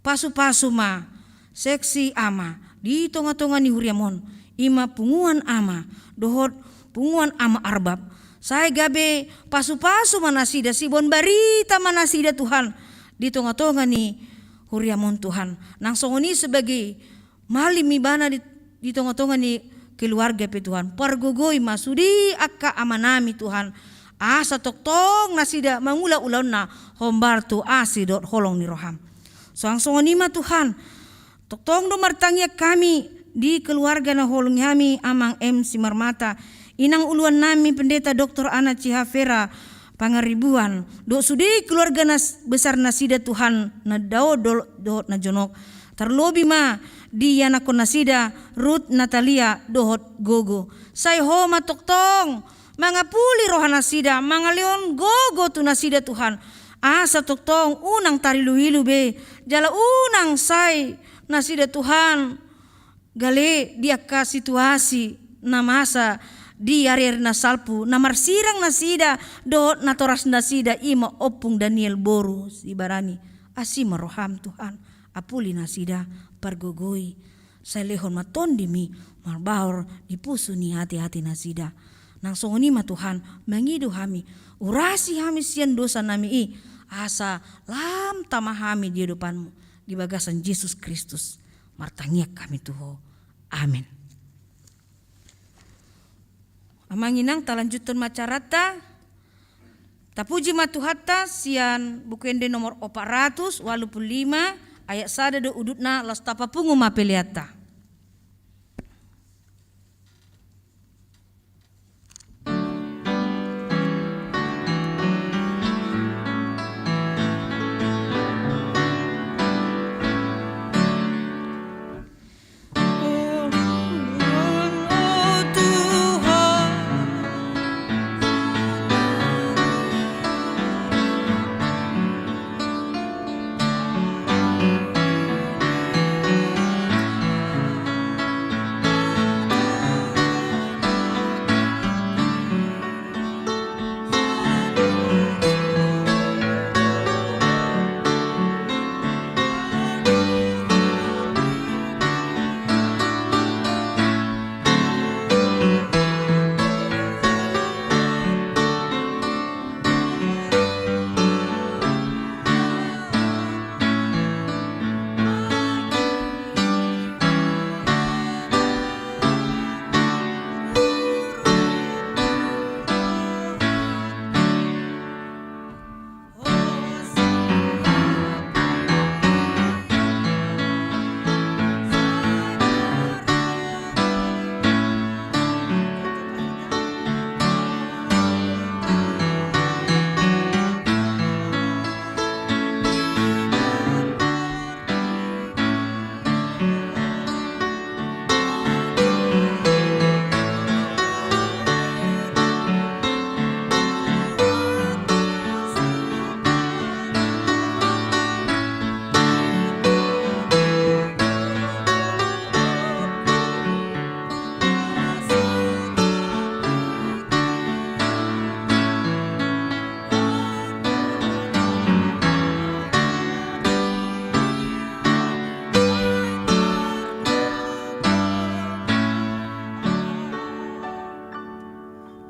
Pasu-pasu ma seksi ama di tonga-tonga ni huriam on, i ma punguan ama dohot punguan ama Arbab. Sai gabe pasu-pasu ma nasida, siboan barita ma nasida Tuhan di tonga-tonga ni huriam on Tuhan. Nang songon i sebagai malim ibana di, di tonga-tonga ni keluarga pe Tuhan. Pargogoi ma sude angka amanami Tuhan, asa tongtong nasida mangula ulaonna hombar tu asi dohot holong ni roham. Suang songon i ma Tuhan, tongtong do martangiang hami di keluarga na huoloi hami, Amang M. Simarmata, Inang uluan nami Pendeta Doktor Ana Cihavera Pangaribuan, dohot sude keluarga nas-, besar nasida Tuhan, na dao do-, dohot na jonok. Tarlobi ma di ianakhon nasida, Ruth, Natalia dohot Gogo. Sai Ho ma tongtong mangapuli roha nasida, mangalehon gogo tu nasida Tuhan. Asa tongtong unang tarilu-ilu be, jala unang sai nasida Tuhan gale di angka situasi na masa di ari-ari na salpu, na marsirang nasida dohot natoras nasida, i ma Ompung Daniel boru Sibarani. Asi ma roham Tuhan, apuli nasida, pargogoi, sai lehon ma Tondimi marbaor di pusu ni ate-ate nasida. Nang songon i ma Tuhan, mangido hami, urasi hami sian dosa nami i, asa lam tama hami di adopanmu, di bagasan Jesus Kristus martangiang hami tu Ho. Amen. Amang Inang, talanjuthon ma acaranta. Tapuji ma Tuhanta sian Buku Ende nomor opat ratus ualu pulu lima, ayat sada do udutna, laos tapapungu ma peleanta.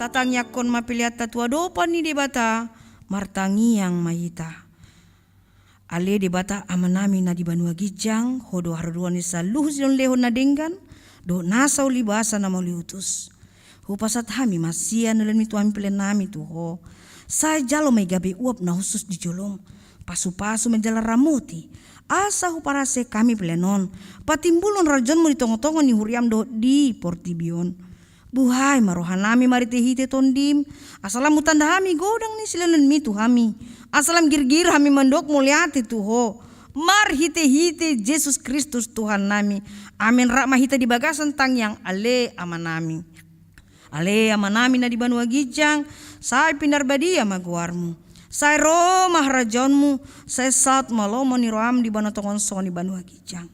Tatangiangkon ma peleanta tu adopan ni Debata, martangiang ma hita. Ale Debata Amanami na di banua ginjang, Ho do harodoan ni saluhut silehonlehon na denggan dohot nasa ulibasa na mauliutus. Hupasahat hami ma sian na lean ni tu hami pelean nami tu Ho. Sai jalo ma i gabe uap na hushus di jolom, pasupasu ma jala ramoti, asa huparhasea hami pelean on patimbulhon harajaonmu di tongatonga ni huriam dohot di portibi on. Buhai ma rohanami marhitehite Tondim, asa lam hutanda hami godang ni silehonlehonmi tu hami, asa lam girgir hami mandok mauliate tu Ho marhitehite Jesus Kristus Tuhannami. Amen. Rap ma hita di bagasan tangiang. Ale Amanami. Ale Amanami na di banua ginjang, sai pinarbadia ma goarmu. Sai ro ma harajaonmu, sai saut ma lomo ni roham di banua tonga on songon di banua ginjang.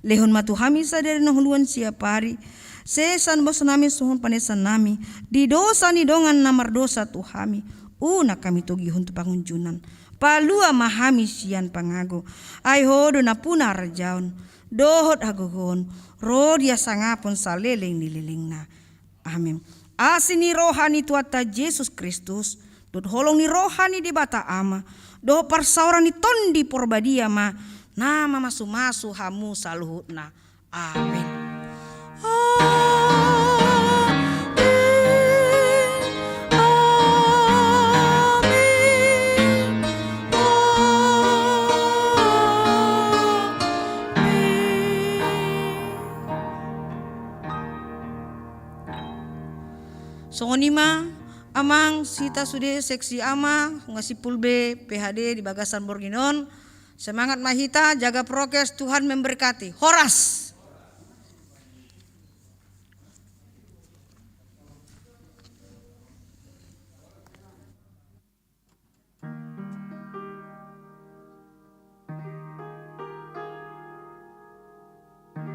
Lehon ma tu hami sadari na huluan siapari, sesa ni basonami songon panesannami di dosa ni dongan na mardosa tu hami. Unang hami togihon tu pangunjunan, Palua ma hami sian pangago. Ai Ho do nampuna harajaon dohot hagogoon, ro di hasangapon saleleng ni lelengna. Amen. Asi ni roha ni Tuhanta Jesus Kristus, dohot holong ni roha ni Debata Ama, dohot parsaoran ni Tondi Porbadia ma na mamasumasu hamu saluhutna. Amen. Amen. Amen. Songon i ma, Amang, hita sude seksi Ama, nunga simpul be P H D di bagasan borngin on. Semangat ma hita, jaga prokes, Tuhan memberkati. Horas.